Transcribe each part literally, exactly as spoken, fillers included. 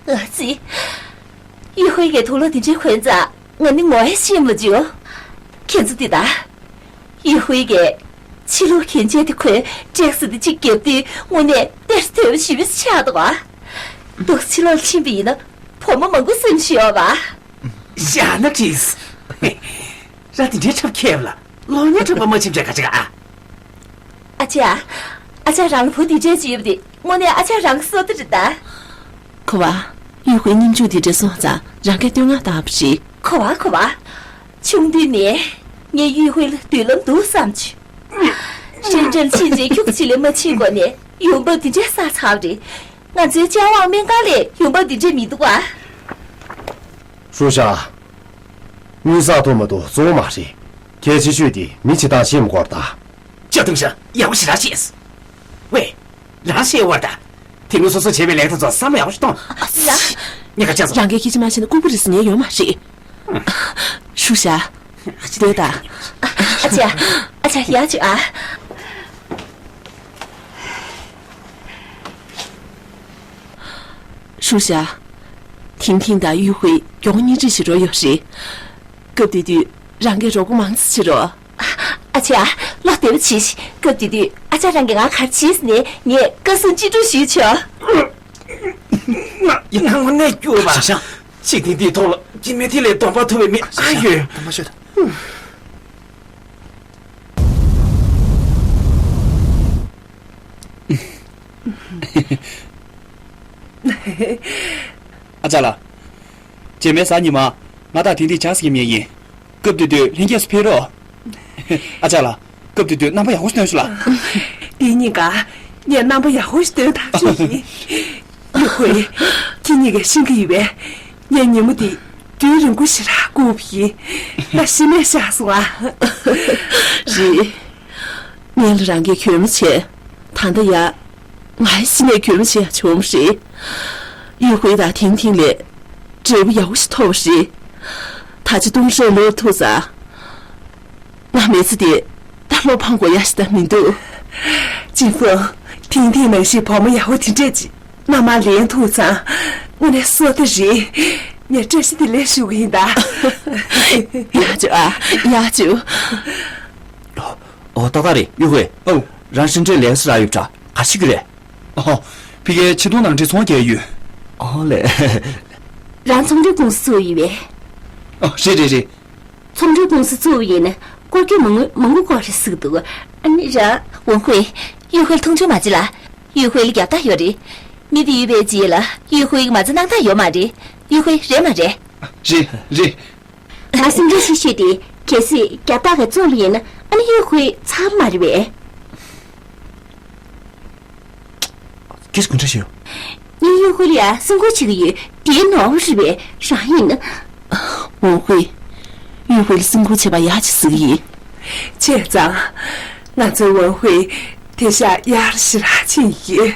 ཨ་ཙི། ཡུས་ཧུའེ་གི་དུག་ལོག་དེ་འདྲའི་གོན་ཙང་ང་ནི་ངོ་ཡ་ཤེས་མ་བྱུང་། ཁྱེད་ཚོ་འདི་ལྟ། ཡུས་ཧུའེ་གི་ཕྱི་ལོགས་གྱོན་ཆས་དེ་གོན་ཀྲེག་སི་དེ་གཅིག་བརྒྱབ་དུས་དངོས་གནས་ཏེར་ཐོས་པ་ཞིབ་པ་ཆགས་འདུག་ག་ཏོག་ཕྱི་ལོགས་ཕྱིན་པ་ཡིན་ན་བུ་མོ་མང་པོ་སེམས་ཤི་ཡོད་པ། བཞག་ན་འགྲིག་ར་དེ་འདྲའི་འཁྲབ་མཁས་པ་ལ་གློག་བརྙན་འཁྲབ་པ་མ་ཕྱིན་བྱས་ག་ཅི་ག་ཨ། ཨ་ཅག་ཨ་ཅག་རང་ལ་བུ་དེ་འདྲས་ཅིག་ཡོད་པ་དེ་དངོས་གནས་ཨ་ཅག་རང་གི་བསོད་བདེ་རེད་ད། ཁོ་བ། ཡུས་ཧུའེ་སྙིང་རྗེ་དེ་འདྲས་སོང་ཙང་རང་གིས་བསྟོད་བསྔགས་བཏང་བ་རེད། ཁོ་བ་ཁོ་བ། ཆུང་དུས་ནས་ངས་ཡུས་ཧུའེ་ལ་མདུན་ལམ་འདུག་བསམ་བྱུང་། ཧྲེན་ཀྲེན་ཕྱིན་རྗེས་ཁྱུག་ཅིག་ལས་མ་ཕྱིན་གོང་ནས་ཡོང་འབབ་དེ་འདྲས་བསགས་ཚར་བ་རེད། ང་ཚོའི་ཅཱ་ཝང་སྨན་ཁང་ལ་ཡོང་འབབ་དེ་འདྲས་མི་འདུག་ག་ཧྲུའུ་ཞ། དངུལ་བསགས་ཐུབ་མ་ཐུབ་གཙོ་བོ་མ་རེད། གལ་ཆེ་ཤོས་དེ་མི་བྱེད་སྟངས་ཤེས་མི་དགོས་པ་དང་། ཅོ་ཐུང་ཞ། ཡག་པོ་ཞེ་དྲག་བྱས། ཝེ། རང་ཤེས་པར་ད། དེ་སྔོན་སོ་སོ་བྱས་པའི་ལས་ཀ་ཚོ་བསམ་བློ་ཡག་པོ་ཞིག་གཏོང་། ལ། ངས་ཁ་ཆག་སོང་། རང་གིས་སྐད་ཆ་མ་བཤད་ན་ལྐུགས་པ་རེད་ཟེར་ཉན་ཡོད་མ་རེད། ཧྲུའུ་ཞ། སྡོད་ད། ཨ་ཅག་ཨ་ཅག་ཡར་བྱོས་ཨ། ཧྲུའུ་ཞ། ཐིང་ཐིང་དང་ཡུས་ཧུའེ་མགྱོགས་པོ་གཉེན་སྒྲིག་བྱེད་འགྲོ་ཡོད་རེད། སྐབས་དེ་དུས་རང་གིས་རོགས་པ་མང་ཙམ་བྱེད་རོགས། ཨ་ཅག་བློ་བདེ་པོ་བྱེད་ཤིག་སྐབས་དེ་དུས་ཨ་ཅག་རང་གིས་ང་ག་རེ་བྱས་ཟེར་ནས་ངས་བཀའ་གསུང་ཅི་སྒྲུབ་ཞུས་ཆོག་ཡིན་ན་དངོས་གནས་སྐྱུར་བ། ཞང་ཞང་། འཇིག་རྟེན་འདིའི་ཐོག་ལ་སྐྱེ་དམན་དེ་ལས་གདོང་པ་མཐོ་བའི་མི་ཨ་ཡོད། དམ་པ་ཤོད་དང་། ཨ་ཅག་ལགས། རྗེས་མའི་གཟའ་ཉི་མ། ང་དང་དེང་དུས་ཇག་ཟེར་མཁན་ཡིན། སྐབས་དེ་དུས་ལྷན་རྒྱས་སུ་ཕེབས་རོགས། ཨ་ཅག་ལགས། སྐབས་དེ་དུས་རྣམ་པ་ཡག་པོ་ཞིག་སྟོན་ཤོག་ལགས། དེ་གཉིས་ཀ་ངས་རྣམ་པ་ཡག་པོ་ཞིག་སྟོན་ཐག་ཆོད་ཡིན། ཡུས་ཧུའེ། ཁྱེད་གཉིས་ཀས་ཤེས་ཀྱི་ཡོད་པས། ངས་ཉིན་མོ་འདི་རྒྱུན་རིང་པོ་ཞེ་དྲག་སྒུག་པ་ཡིན། ད་ཤི་ནས་ཤག་སོང་ཨ། རེད། སྔོན་ལ་རང་གིས་གུས་མོ་བྱས། ད་ལྟ་ཡ། ང་ཤི་ནས་གུས་མོ་བྱས་ཡ་བྱུང་བ་རེད། ཡུས་ཧུའེ་དང་ཐིང་ཐིང་ལས་འབྲས་བུ་ཡག་པོ་ཞིག་ཐོབ་པ་རེད། ད་ཅི་ཏུང་ཧྲེ་ལོག་ཐུག་ཙང་། ང་མི་ཚེ་འདི་ད་བློ་ཕམ་དགོས་ཡ་ཞིག་ད་མི་འདུག་ཅིན་ཧྥུང་། ཐིང་ཐིང་ནང་བཞིན་བུ་མོ་ཡག་པོ་དེ་འདྲས་ཅིག་མནའ་མར་ལེན་ཐུབ་ཙང་དངོས་གནས་བསོད་བདེ་རེད། ངས་བཀྲ་ཤིས་བདེ་ལེགས་ཞུ་གི་ཡིན་ད། ཡག་བྱུང་ཨ། ཡག་བྱུང་། ཨོ་ཏག་ཏག་རེད་ཡུས་ཧུའེ། ཨོ། རང་ཧྲིན་ཀྲེན་ལས་སུ་རག་ཡོད་པ་འདྲ་ག་ཤི་གི་རེད། ཨོ། ཕ་གིའི་ཆེ་མཐོང་ནང་འདྲེན་ཚོང་རྒྱག་ཡོད། ཨོ་ལེ། རང་ཚོང་འབྲེལ་ཀུང་སི་བཙུགས་ཡོད་པས། ཨོ་རེད་རེད་རེད། ཚོང་འབྲེལ་ཀུང་སི་བཙུགས་ཡིན་ན་སྐོར་སྐྱོད་མང་པོ་མང་པོ་དགོས་རེད་ཟེར་གི་འདུག་ཨ་ནི་ར། ཝང་ཧུའེ། ཡུས་ཧུའེ་ལ་མཐོང་ཆུང་མ་བྱེད་ལ། ཡུས་ཧུའེ་ལ་རྒྱབ་རྟགས་ཡོད་རེད། མི་དེ་ཡོད་པའི་རྗེས་ལ་ཡུས་ཧུའེ་གི་མ་རྩ་སྣང་དག་ཡོད་མ་རེད། ཡུས་ཧུའེ་རེད་མ་རེད། རེད་རེད། ང་སེམས་ཁྲལ་ཆེ་ཤོས་དེ་གལ་སྲིད་རྒྱབ་རྟགས་ག་ཚོད་ལ་ཡིན་ན་ཨ་ནི་ཡུས་ཧུའེ་ཚར་མ་རེད་པས། སྐད་ཆ་ག་འདྲ་ཞིག་ཡོད། ངས་ཡུས་ཧུའེ་ལ་ཡ་སེམས་ཁུར་བྱེད་ཀྱི་ཡོད། དེའི་ནོར་བུ་རེད་པས་རང་ཡིན་ན། ཝང་ཧུའེ། ཡུས་ཧུའེ་ལ་སེམས་ཁུར་བྱེད་པ་ཡག་ཅིག་གཟིགས་ཀྱི་ཡིན། བྱས་ཙང་། ང་ཚོའི་ཝང་ཧུའེ་དེང་སང་ཡག་ཞེ་དྲག་ཕྱིན་ཡོད།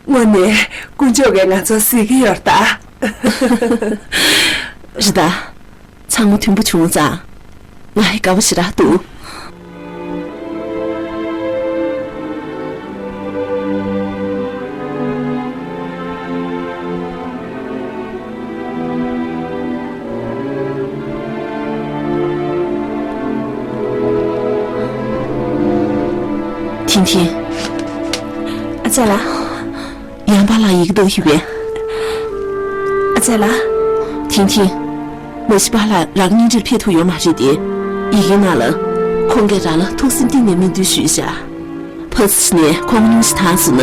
དངོས་གནས་དཀོན་མཆོག་གིས་ང་ཚོ་གཟིགས་ཀྱི་ཡོད་ད། རེད་ད། ཚང་མ་མཐུན་པོ་བྱུང་ཙང་། ང་ཡི་དགའ་པོ་ཞེ་དྲག་འདུག་ཐིང་ཐིང་། ཨ་ཅག་ལགས། ཡང་པ་ལགས་ཡི་གེ་འདོགས་ཡོད་པས། ཨ་ཅག་ལགས། ཐིང་ཐིང་། མ་གཞི་པཱ་ལགས་རང་གཉེན་སྒྲིག་ཕེབས་ཐུབ་ཡོད་མ་རེད་དེ། ཡི་གེའི་ནང་ལ། ཁོང་གིས་རང་ལ་ཐུགས་སེམས་གཏིང་ནས་སྨོན་འདུན་ཞུས་བཞག་ཕ་སི་ནས་ཁོང་སྙུང་གཞི་བཏང་སོང་ན།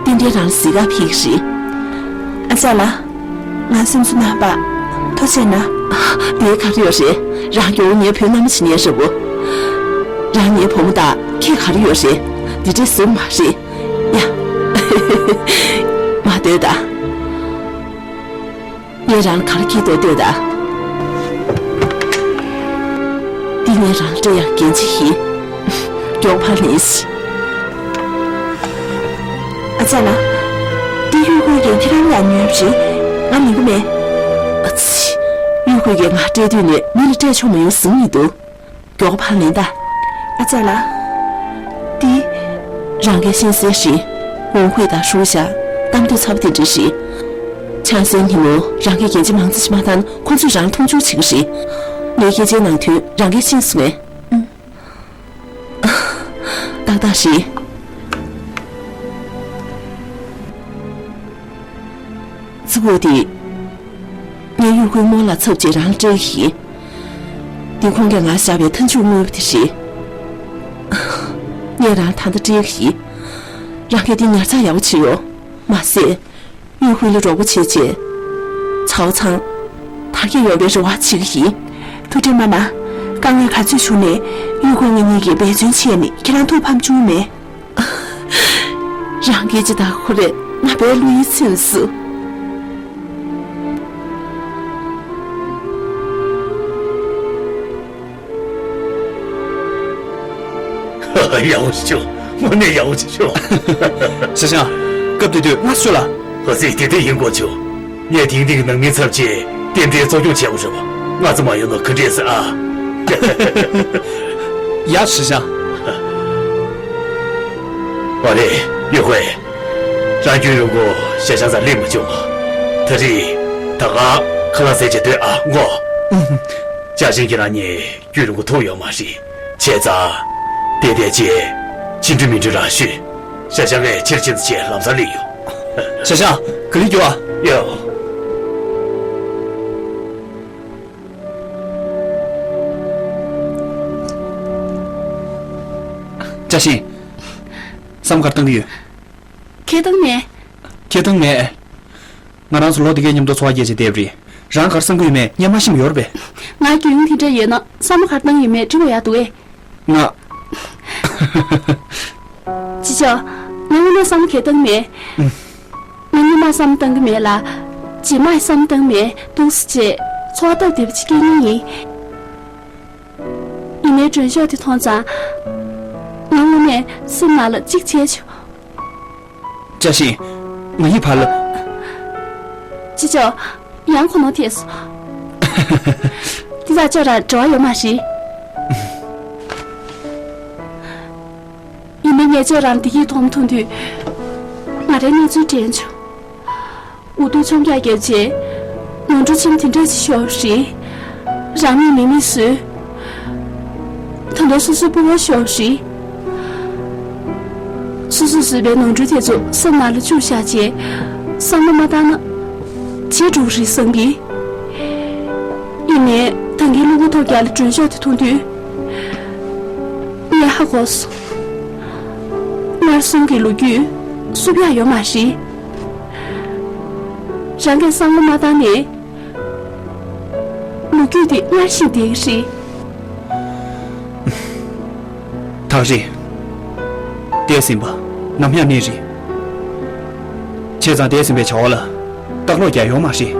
ཏན་ཏན་རང་ལ་གཟིགས་ག་ཕེབས་ཀྱི་རེད། ཨ་ཅག་ལགས། ང་སེམས་གསོ་གནང་བ། ཐུགས་རྗེ་གནང་། དེ་ག་རེ་ཡོད་རེད། རང་མགྱོགས་ངའི་བུའི་མནའ་མ་བྱེད་ཉན་ཤོག་གོ། རང་ངའི་བུ་མོ་དང་ཁྱད་ག་རེ་ཡོད་རེད། འདི་འདྲས་ཟེར་མ་རེད། ཡ། མ་སྡོད་ད། ངས་རང་ལ་ག་རེ་ཁྱེར་འདུག་ལྟོས་དང་། འདི་ངས་རང་ལ་སྤྲད་ཡག་འགན་ཆེ་ཡིན། མགྱོགས་པར་ལེན་ཞིག་ཨ་ཅག་ལགས། འདི་ཡུས་ཧུའེ་གིས་ཁྱེད་རང་ལ་ཉོས་པ་རེད། ང་ལེན་གྱི་མེད། ཨ་ཙི། ཡུས་ཧུའེ་གིས་ང་སྤྲད་དུས་ནས་མི་ལ་སྤྲད་ཆོག་མ་ཡོང་ཟིན་ཡིན་འདུག་མགྱོགས་པར་ལེན་ད། ཨ་ཅག་ལགས། འདི། རང་གིས་ཤེས་གསལ་བཞིན། ཝུང་ཧུའེ་དང་ཧྲུའུ་ཞ་གཏམ་བསྡད་ཚ་པོ་དེ་འདྲ་ཞིག་ཆང་སའི་ཉིན་མོ་རང་གིས་རྒྱན་ཆ་མང་ཙམ་ཞིག་མ་བཏང་ན་ཁོ་ཚོས་རང་མཐོང་ཆུང་བྱེད་ཀྱི་རེད། ངས་སྐད་ཆ་ནང་དོན་རང་གིས་ཤེས་སོང་ངས། ཏག་ཏག་རེད། ཙི་གུ་དེ། ངས་གཡུ་སྒོའི་རྨོ་ལགས་ཚབ་བྱས་རང་ལ་སྤྲད་ཀྱི་ཡིན། འདི་ཁོང་གིས་ང་བཞག་པའི་མཐའ་མཇུག་དངོས་པོ་དེ་རེད། ངས་རང་ད་ལྟ་སྤྲད་ཀྱི་ཡིན། རང་གིས་འདི་ཉར་ཚགས་ཡག་པོ་བྱེད་རོགས། མ་ཟད། གཡུ་སྒོ་ལ་རོགས་པ་བྱས་རྗེས། ཚའོ་ཚང་། དར་རྒྱས་ཡོང་བའི་རེ་བ་བྱེད་ཀྱི་ཡིན། ཐུགས་རྗེ་ཆེ་མ་མ། དཀའ་ངལ་ག་ཚོད་བྱུང་ནའི་གཡུ་སྒོ་ང་གཉིས་ཀྱིས་འབད་བརྩོན་བྱས་ནས་ཁྱེད་རང་ཐུགས་ཕམ་བཅུག་མེད། རང་གིས་ཇི་ལྟར་ཁོ་རེ་ང་བས་བློ་ཡིད་ཚིམ་སོང་། ཡག་པོ་བྱུང་། དངོས་གནས་ཡག་པོ་བྱུང་། ཞའོ་ཞང་། སྐབས་དེ་དུས་ང་ཚོ་ལ། ཧོ་ཙི། དེ་དུས་ཡིན་དགོས་བྱུང་། ངས་དེང་དུས་ཀྱི་ནང་མིའི་ཚབ་བྱས་རྟེན་འབྲེལ་གཙོ་སྐྱོང་བྱས་པ་རེད་པ། ང་ཚོ་མ་ཡོང་ན་ག་འདྲས་ཟེར་ཨ། ཡ། ཞའོ་ཞང་། ཨ་རེད། གཡུ་ཧུའེ། རང་ཁྱོད་རུ་མགོ་ཞའོ་ཞང་ཚང་སླེབས་མ་བྱུང་ང་། ད་རེས་ད་ག་ཁ་ལག་ཟས་བྱས་སྡོད་ཨ། ངོ་། ཅཱ་ཞིང་ཁྱེད་རང་གཉིས་ཁྱོད་རུ་མགོ་ཐུག་ཡོད་མ་རེད། བྱས་ཙང་། དེ་དེ་རྗེས་ཕྱི་འགྲུལ་མི་འགྲུལ་རང་ཤོད། ཞའོ་ཞང་ངས་ཕྱིར་ཕྱིན་ཚུན་ཆད་ལམ་སང་སླེབས་ཡོང་། ཞའོ་ཞང་། ག་ལེར་རྒྱུགས་ཨ། ཡོ། ཅཱ་ཞིང་། བསམ་བློ་ག་རེ་བཏང་གི་ཡོད། ཁྱེད་བཏང་མེད། ཁྱེད་བཏང་མེད། ང་རང་ཚོ་ལོ་འདི་གའི་མཉམ་དུ་འཚོ་བ་སྐྱེལ་བྱས་བསྡད་པ་རེད། རང་ག་རེ་བསམ་གྱི་ཡོད་མེད་ངས་མ་ཤེས་པ་ཡོད་རེད་པས། ང་རྒྱུས་ཡོང་དེ་འདྲ་ཡོད་ན་བསམ་བློ་ག་རེ་བཏང་ཡོད་མེད་དྲི་བ་ཡག་འདུག་གས། ང་། ཅི་ཅོ། ང་དངོས་གནས་བསམ་བློ་གས་བཏང་མེད། ང་སྔོན་མ་བསམ་བློ་བཏང་གི་མེད་ལ། རྗེས་མ་བསམ་བློ་བཏང་མེད། འདུག་སེ་བྱས་ཚོགས་སྟབས་བདེ་པོ་ཅིག་སྐྱེལ་མཁན་ཡིན། ཡིན་ནའི་མགྲོན་ཤོག་དེ་མཐོང་ཙང་། ང་དངོས་གནས་སེམས་ནང་ལ་གཅིག་བྱས་བྱུང་། ཅཱ་ཞིང་། ང་གཉིས་བར་ལ། ཅི་ཅོ། ཡང་ཁོ་ནོར་ཐེབས་སོང་། དེ་དག་ཅོ་རང་འབྲེལ་བ་ཡོད་མ་རེད། ཡིན་ནའི་ངས་ཅོ་རང་བདེ་སྐྱིད་མཐོང་མཐོང་དུས། ང་རའི་གནས་ཚུལ་དྲན་བྱུང་། འུ་ཐུག་ཆོམ་རྒྱག་རྒྱབ་རྗེས། ནོར་འཁྲུལ་ཆེན་དེ་འདྲ་ཞིག་ཤོར་བ་རེད། རང་ཉིད་མི་མེད་བཟོས། ད་དུང་སོ་སོའི་སྤུ་གུ་ཤོར་བ་རེད། སོ་སོས་བཟོས་པའི་ནོར་འཁྲུལ་དེ་ཚོ་སེམས་ནང་ལ་བཅུག་བཞག་བྱས། བསམ་བློ་མ་བཏང་ན། བརྗེད་འགྲོ་གི་རེད་བསམ་གི། ཡིན་ནའི་ད་གིན་གློ་བུར་ཐོལ་རྒྱག་ལ་མགྲོན་ཤོག་དེ་མཐོང་དུས། ངས་ཧ་གོ་སོང་། སྔར་སོང་གི་ལོ་རྒྱུས་བསུབ་ཡག་ཡོད་མ་རེད། རང་གིས་བསམ་བློ་མ་བཏང་ནས། ལོ་རྒྱུས་དེ་སྔར་བཞིན་བསྡད་ཀྱི་རེད། ཐག་རིང་། འདས་ཟིན་པ་ནམ་ཡང་གནས་རིང་། བྱས་ཙང་འདས་ཟིན་པའི་བྱ་བ་ལ་ལྟག་ལོག་རྒྱག་ཡོད་མ་རེད།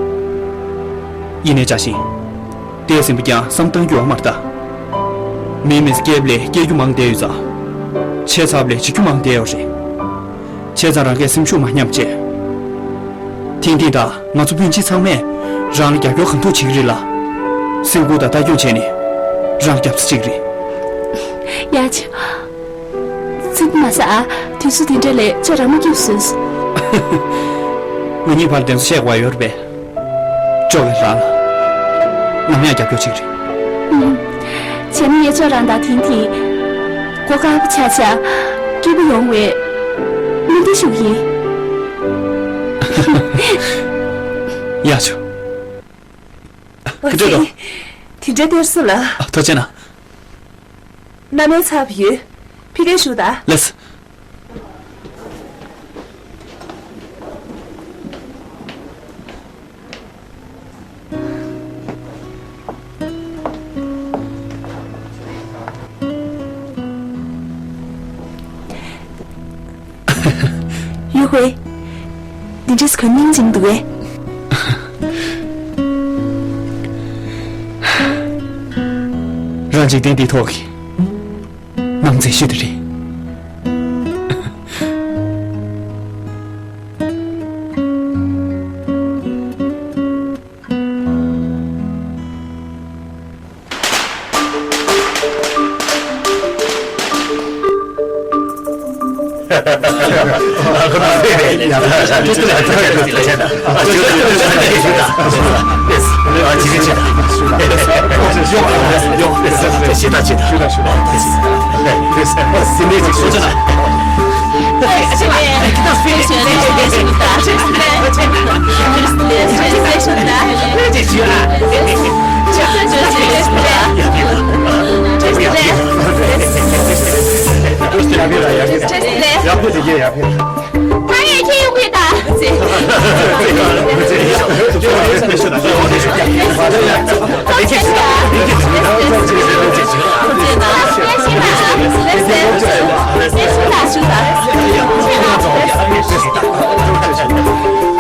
ཡིན་ནའི་ཅཱ་ཞིང་། འདས་ཟིན་པ་ཀྱང་བསམ་བློ་གཏོང་རྒྱུ་ཡོད་མ་རེད་ད། མིའི་མི་ཚེ་སྐྱེལ་བ་ལས་སྐྱེལ་རྒྱུ་མང་བསྡད་ཡོད་ཙང་། བྱས་ཚར་བ་ལས་བྱེད་རྒྱུ་མང་བསྡད་ཡོད་རེད། བྱས་ཙང་རང་གིས་སེམས་ཤུགས་མ་ཉམས་བྱས། ཐེངས་འདི་ད་ང་ཚོ་སྤུན་མཆེད་ཚང་མས་རང་ལ་རྒྱབ་སྐྱོར་གང་ཐུབ་བྱེད་ཀྱི་རེད་ལ། སེམས་ཁུར་དང་ལྟ་སྐྱོང་བྱས་ནས་རང་རྒྱབ་ས་བྱེད་ཀྱི་རེད། ཡ་ཆེ། ཚིག་མ་ཟ་ཨ། དུས་ཚོད་འདི་འདྲ་ལས་ཁྱོད་རང་མ་སྐྱིད་པ་བཟོས། ང་གཉིས་བར་དེ་ཚོ་བཤད་དགོས་ཡོད་རེད་པས། ཅོ་ལགས་རང་ལ་ནམ་ཡང་རྒྱབ་སྐྱོར་བྱེད་ཀྱི་རེད། བྱས་ན་ངས་ཅོ་རང་དང་ཐེངས་འདིའི་གོ་སྐབས་ཆ་ཆ་སྐྱིད་པོ་ཡོང་བའི་སྨོན་འདུན་ཞུ་གི་ཡིན། ཡ་ཆོ། ཨ་ཙི། དེ་འདྲ་སྟེར་སོང་ལ། ཨ། ཐུགས་རྗེ་གནང་། མནའ་མའི་ཚབ་ཡོད། ཕ་གིར་བཞུགས་དང་། ལགས་སོ། ཡུ་ཧུའེ། འདི་འདྲས་གོ་སྙིང་རྗེ་མོ་འདུག་གས། རང་འཇིག་རྟེན་འདིའི་ཐོག་གི་ནང་མཛེས་ཤོས་དེ་རེད།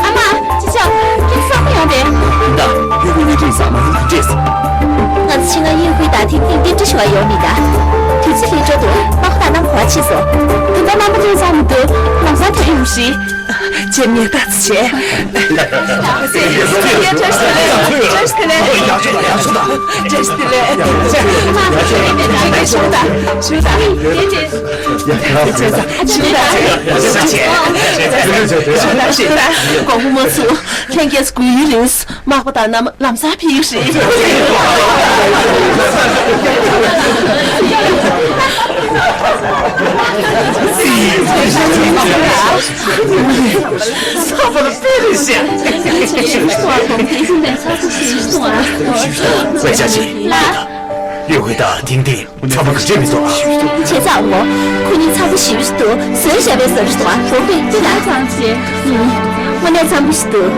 ཨ་མ། ཅི་བྱ། ཁྱེད་བསམ་བློ་ཡོང་དེ། ད། ཡུལ་ཁུལ་གཉིས་ཀྱི་ས་མ་ཡུལ་གྱི་འདྲེས། ང་ཚོ་ཆེད་མངགས་ཡུལ་ཁུལ་དང་ཐིག་ཐིག་འདི་འདྲ་ཞུ་བ་ཡོང་མི་ད། དུས་ཚོད་ལས་འགྲོ་འདུག་དམག་དང་རྣམ་གོ་བ་ཕྱིན་སོང་། དོན་དག་རྣམ་པ་ཐོན་ཚར་མི་འདུག་ལམ་སང་ཐོན་ཡོང་ཞིག་ཅེས་ངས་ལྟ་ཚུལ་བྱས། ཡག་ཤོས་དང་ཡག་ཤོས་དང་། བཀྲ་ཤིས་བདེ་ལེགས། ཞུ་དང་ཞུ་དང་། ཞུ་དང་། ཞུ་དང་། དགོངས་པ་མ་ཚོམ། ལྷན་རྒྱས་སུ་གུས་ཡུན་རིང་། དམག་པ་དང་རྣམ་ལམ་སང་ཕེབས་ཀྱི་རེད། ཚ་བ་ལ་དཔེ་རེད་ཤག་དཔེ་ཆ་ཆེ། ཡོད་དགོས་ད། དེང་དེ། ཚང་མ་ག་བྱེད་མི་ཐུབ། བྱས་ཙང་ངོ་། ཁོ་གཉིས་འཚམ་པོ་ཞེ་པོ་ཞིག་འདུག་བཟོས་བཞག་པའི་བཟོ་འདྲ་འདུག་ཨ། འོ་དཔེ་དཔེ་ན། ཙང་བྱས། དངོས་གནས་འཚམ་པོ་ཞིག་འདུག་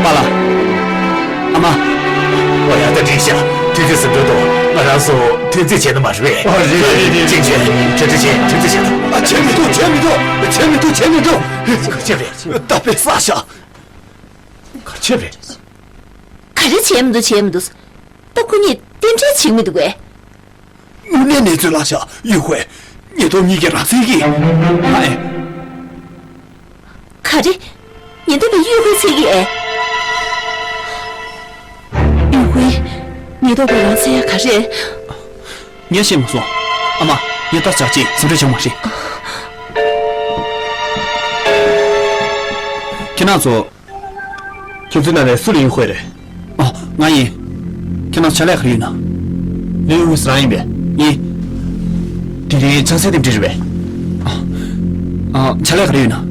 པཱ་ལགས། ཨ་མ། ཨོ་ཡ། ད་འགྲིག་ཤག་དུས་ཚོད་ཟིན་འགྲོ་འདུག་ང་རང་ཚོ་ཐོན་རྩིས་བྱས་ན་མ་རེད་པས། ཨ། རེད་རེད་རེད། ཅིག་བྱས། གྲ་སྒྲིག་བྱས། ཐོན་རྩིས་བྱས་ན། ཨ། བྱས་མི་འདུག་བྱས་མི་འདུག་བྱས་མི་འདུག་བྱས་མི་འདུག་ག་རེ་བྱས་པ་རེད། ད་དཔེ་བསགས་ཤག་ག་རེ་བྱས་པ་རེད། ག་རེ་བྱས་མི་འདུག་བྱས་མི་འདུག་ད་ཁོ་གཉིས་རྟེན་འབྲེལ་བྱེད་མི་འདུག་གས། དངོས་གནས་གནས་ཚུལ་བརླག་ཤག་ཡུས་ཧུའེ། ཉེན་རྟོག་གཉིས་ཀྱིས་རང་བཙན་གྱིས། ཨ་ཨེ། ག་རེ། ཉེན་རྟོག་པས་ཡུས་ཧུའེ་བཙལ་གྱི་ཨེ། ཡུས་ཧུའེ། ཉེན་རྟོག་པས་རང་བཙལ་ཡ་ག་རེ། ངས་ཤེས་མ་སོང་། ཨ་མ། ངས་ཏོག་ཙམ་ཅིག་ཟིན་བྲིས་བྱུང་བ་རེད། ཁྱེད་རང་ཚོ། ཁྱེད་ཚོའི་ནང་ནས་སུ་ལ་ཡུས་ཧུའེ་རེད། ཨོ། ང་ཡིན། ཁྱེད་རང་ཕྱག་ལས་ག་རེ་ཡོད་ན། ལིའུ་ཧུའེ་རང་ཡིན་པས། ཡིན། དེ་རིང་ཆང་སའི་རྟེན་འབྲེལ་རེད་པས། ཨ། ཨ། ཕྱག་ལས་ག་རེ་ཡོད་ན།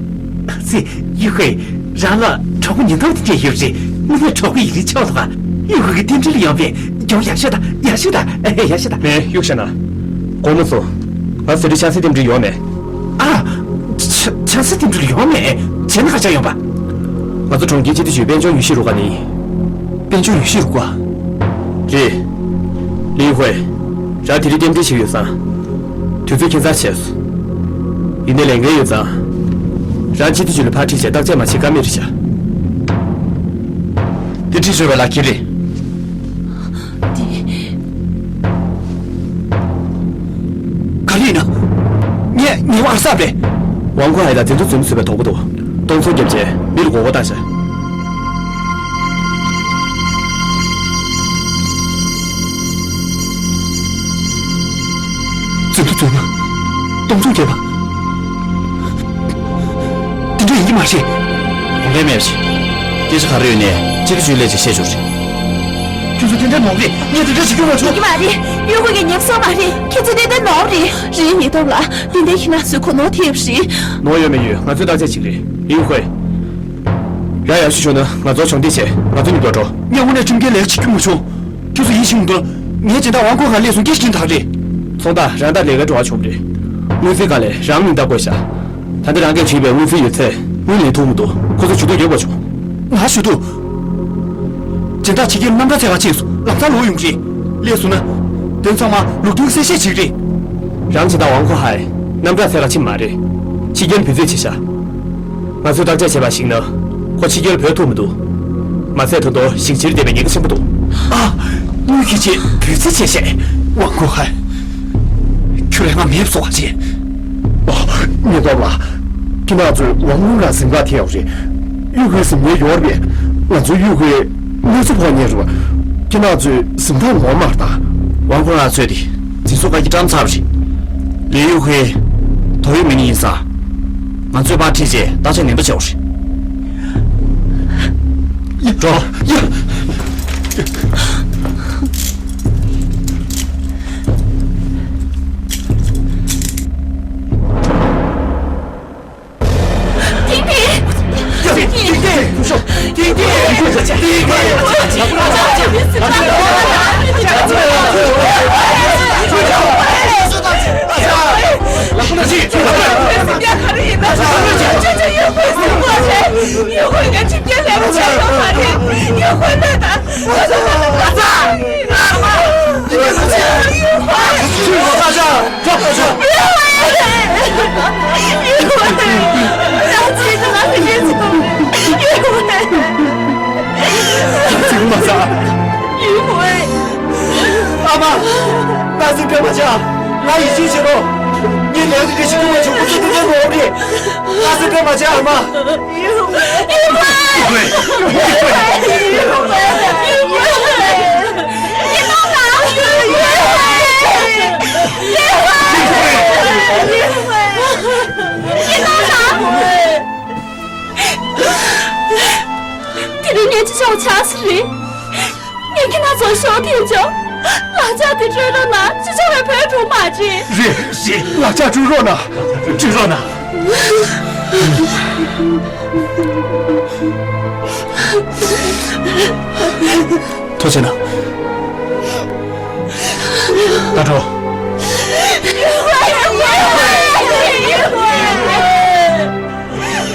ཙི། ཡུས་ཧུའེ། རང་ལ་གྲོགས་པོ་ཉེན་རྟོག་དེ་འདྲས་ཡོད་རེད། དངོས་གནས་གྲོགས་པོ་ཡིན་རིན་ཆགས་འདུག་ག་ཡུས་ཧུའེ་གི་རྟེན་འབྲེལ་ཡོང་བས་ཡང་ཡག་ཤོས་དང་ཡག་ཤོས་དང་། ཨེ། ཡག་ཤོས་དང་། མེ། གཡུག་བཞག་ན། དགོང་མོ་ཚོ། ང་ཟེར་དུས་ཆང་སའི་རྟེན་འབྲེལ་ཡོང་མེད། ཨ། ཆ་ཆང་སའི་རྟེན་འབྲེལ་ཡོང་མེད། བྱས་ན་ག་ཅག་ཡོང་པ། ང་ཚོ་གྲོང་ཁྱེར་སྤྱི་འཐུས་ཞུ་དཔལ་འབྱོར་ཡུས་ཤིས་རུ་ཁག་ནས་ཡིན། དཔལ་འབྱོར་ཡུས་ཤིས་རུ་ཁག་རེད། ལིའུ་ཧུའེ། རང་དེ་རིང་རྟེན་འབྲེལ་ཞིག་ཡོད་ཙང་། དུས་ཚོད་ཁྱད་མཚར་ཆེ་སོང་། ཡིན་ནའི་ལས་འགན་ཡོད་ཙང་། རང་སྤྱི་འཐུས་ཞུ་ལ་ཕར་ཁྲིད་བྱས་བརྟག་དཔྱད་མ་བྱེད་ཀ་མེད་རེད་ཤག་དེ་ཁྲིད་ཞུ་བའི་ལག་འཁྱེར་རེད། འདི། ག་རེ་ཡིན་ན། ངས་ངའི་བར་གསར་པས། ཝང་ཁོ་ཧའེ་དང་འཛིན་ཐོ་འཛོལ་མ་བཟོས་པའི་དོགས་པ་འདུག་གཏོང་ཚོང་བརྒྱབ་རྗེས་མི་ལ་མགོ་སྐོར་བཏང་ཤག་འཛིན་ཐོ་འཛོལ་ན། གཏོང་ཚོང་བརྒྱབ་པ། དེ་འདྲ་ཡིན་གྱི་མ་རེད། ཡོང་མཁན་མེད་པ་ཞིག་སྐད་ཆ་ག་རེ་ཡོད་ནའི་སྤྱི་འཐུས་ཚོས་སླེབས་བྱས་བཤད་ཆོག་རེད། ཁྱོད་ཚོ་དེ་འདྲ་ནོར་རེད། ངས་དེ་འདྲ་ཞིག་སྐྱོན་མ་བྱུང་། ཡིན་གྱི་མ་རེད། ཡུས་ཧུའེ་གིས་ཉེས་པ་བསགས་མ་རེད། ཁྱེད་ཚོ་དེ་འདྲ་ནོར་རེད། རེད། ཉེན་རྟོག་ལགས། དེ་འདྲའི་ཁྱེད་རང་ཚོས་གོ་ནོར་ཐེབས་རེད། ནོར་ཡོད་མེད་ཡོད་ང་ཚོས་བརྟག་དཔྱད་བྱེད་ཀྱི་རེད། ལིའུ་ཧུའེ། རང་ཡག་ཤོས་བྱུང་ན་ང་ཚོར་གྱོང་འདེགས་བྱས་ང་ཚོ་མཉམ་དུ་འགྲོ། ངས་དངོས་གནས་ཁྲིམས་འགལ་ལས་ཀ་ཞིག་སྐྱོན་མ་བྱུང་། ཁྱོད་ཚོ་ཡིད་ཆེས་མི་འདུག་ངའི་སྦྱིན་བདག་ཝང་ཁོ་ཧའེ་སླེབས་སོང་། སྐད་ཆ་ཁྱེད་ཐག་རེད། ཚོང་བདག་རང་ད་ལས་ཀའི་བྲོ་བ་བྱུང་རེད། དངུལ་རྩིས་ཁང་ལས་རང་མིང་བཏགས་དགོས་ཤག་ད་ལྟ་རང་གིས་བྲིས་པའི་དངུལ་རྩིས་ཡོད་ཚད་དངུལ་ལེན་ཐུབ་མི་འདུག་ཁོ་ཚོ་ཇུས་གཏོགས་ཡོད་པ་བྱུང་། ང་ཞུ་འདུག་སྦྱིན་བདག་ཕྱི་རྒྱལ་རྣམ་གྲངས་ཚད་ཁ་ཕྱིན་སོང་། ལམ་སང་ལོག་ཡོང་གི་རེད། སླེབས་སོང་ན། དོན་ཚང་མ་ལོ་དྲུག་གསལ་བཤད་བྱེད་ཀྱི་རེད། རང་སྦྱིན་བདག་ཝང་ཁོ་ཧའེ་རྣམ་གྲངས་ཚད་ཁ་ཕྱིན་མ་རེད། ཕྱི་རྒྱལ་འབོད་ཚིག་བྱས་ཤག་ང་ཚོས་བརྟག་དཔྱད་བྱས་པར་གཞིགས་ན། ཁོ་ཕྱི་རྒྱལ་བོད་ཐུག་མི་འདུག་མ་ཚད་ད་དུང་ཞིང་ཆེར་བསྡད་པའི་ཉེན་ཁ་ཆེན་པོ་འདུག་ཨ། དངུལ་གྱི་ཆེད་བོད་ཚེ་ཆེ་བཤད། ཝང་ཁོ་ཧའེ། ཁྱོད་རང་ང་མེད་བཟོ་བ་བྱེད། ཨོ། ཉེན་རྟོག་ལགས། ཁྱེད་རང་ཚོས་ཝང་ཀུན་རང་གཟིམ་ཁང་དེ་ཡོད་རེད། གཡུ་ཁོའི་གཟིམ་ཁང་ཡོད་རེད་པས། ང་ཚོ་གཡུ་ཁོའི་གནས་ཚུལ་ཕོག་ཉེན་རེད་པ། ཁྱེད་རང་ཚོས་གཟིམ་ཁང་ངོ་མ་དང་། ཝང་ཀུན་རང་ཚོས་དེ་དེ་ཚོ་བཀའ་ཁྱི་བཀྲམ་ཚར་བ་རེད། ལི་གཡུ་ཁོའི་དོ་ཡོད་མི་ནི་ཡིན་ས། ང་ཚོས་ཕར་ཁྲིད་བྱས་བརྟག་དཔྱད་ནན་པོ་བྱས་པ་རེད། ཡ། འགྲོ། ཡ། ཨ་མ། ང་སེམས་ཁྲལ་མ་བྱེད། ང་ཡིད་ཆེས་བྱེད་རོགས། ངས་ལས་ཀ་ག་ཞིག་ཐུབ་པ་བྱུང་ཁོ་ཚོ་ཏུ་ཏན་འོག་རེད། ང་སེམས་ཁྲལ་མ་བྱེད་ཨ་མ། དེ་རིང་ངས་ཅི་བྱ་བ་ཆགས་ས་རེད། ངས་ཁྱེད་རང་ཚོར་ཞོགས་དེ་བྱོས། ལག་ཆ་དེ་སྤྲོད་རོགས་གནང་། ཅི་བྱ་བའི་བོད་འགྲོ་མ་བྱེད། རེད་རེད། ལག་ཆ་སྤྲོད་རོགས་གནང་། སྤྲོད་རོགས་གནང་། ཐུགས་རྗེ་གནང་། ད་འགྲོ།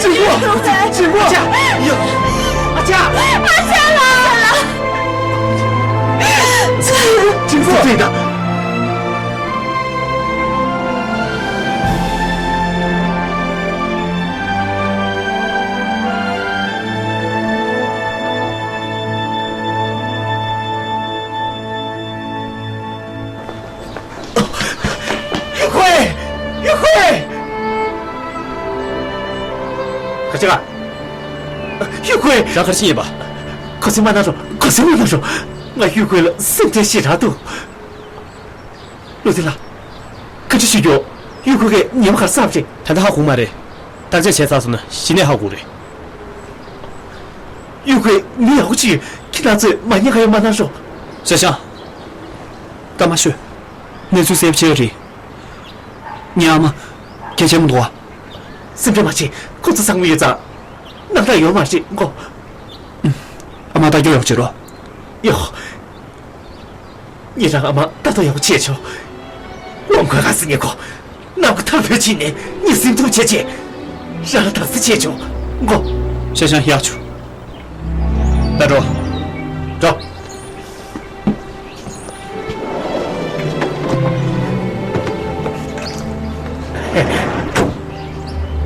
ཅི་གོ་ཅི་གོ་ཨ་ཅག་ཨ་ཅག་ཨ་ཅག་ལགས། ཅི་གོ་ཅི་གོ་གཡུ་ཁོའི། གཡུ་ཁོའི། ག་ཅི་ག་གཡུ་ཁོའི། རང་ག་རེ་བྱས་ཡིན་པ། གུས་བརྩི་མ་གནང་རོགས། གུས་བརྩི་མ་གནང་རོགས། ང་གཡུ་ཁོའི་ལ་སེམས་ཁྲལ་ཞེ་དྲག་འདུག་ལོ་ཙི་ལགས། བཀའ་འདྲི་ཞུ་རྒྱུ། གཡུ་ཁོ་གིས་ཉི་མ་ག་རེ་བསགས་པ་རེད། ད་ལྟ་ཧ་གོ་མ་རེད། བརྟག་དཔྱད་བྱས་ཚར་སོང་ན་གཞི་ནས་ཧ་གོ་རེད། གཡུ་ཁོས་མི་ཡག་པོ་ཅིག་ཡོད། ཁྱེད་རང་ཚོས་མ་ཉེས་ཁ་ཡོད་མ་གནང་རོགས། ཤ་ཤ། སྐར་མ་ཤོད། གནས་ཚུལ་གསལ་པོ་བྱས་ཡོད་རེད། ངའི་ཨ་མ། གལ་ཆེན་པོ་འདུག་བ། སེམས་ཁྲལ་མ་བྱེད། ཁོ་ཚོ་ཚང་མ་ཡོད་ཙང་། རྣམ་དག་ཡོད་མ་རེད་མགོ། ཨ་མ་ལྟ་སྐྱོང་ཡག་བྱེད་རོགས། ཡོ། ངེད་རང་ཨ་མ་ལྟ་རྟོག་ཡག་པོ་བྱས་ཆོག་ལོང་གོས་ག་སི་ཉེ་གོ། ནམ་ག་ཐར་བོད་ཕྱིན་ནས་ངས་ཟིན་ཐུབ་བྱས་བྱས། རང་ལ་དྭགས་སེ་བྱས་ཆོག་མགོ། ཤ་ཤང་ཡག་ཆུ། ད་འགྲོ། འགྲོ།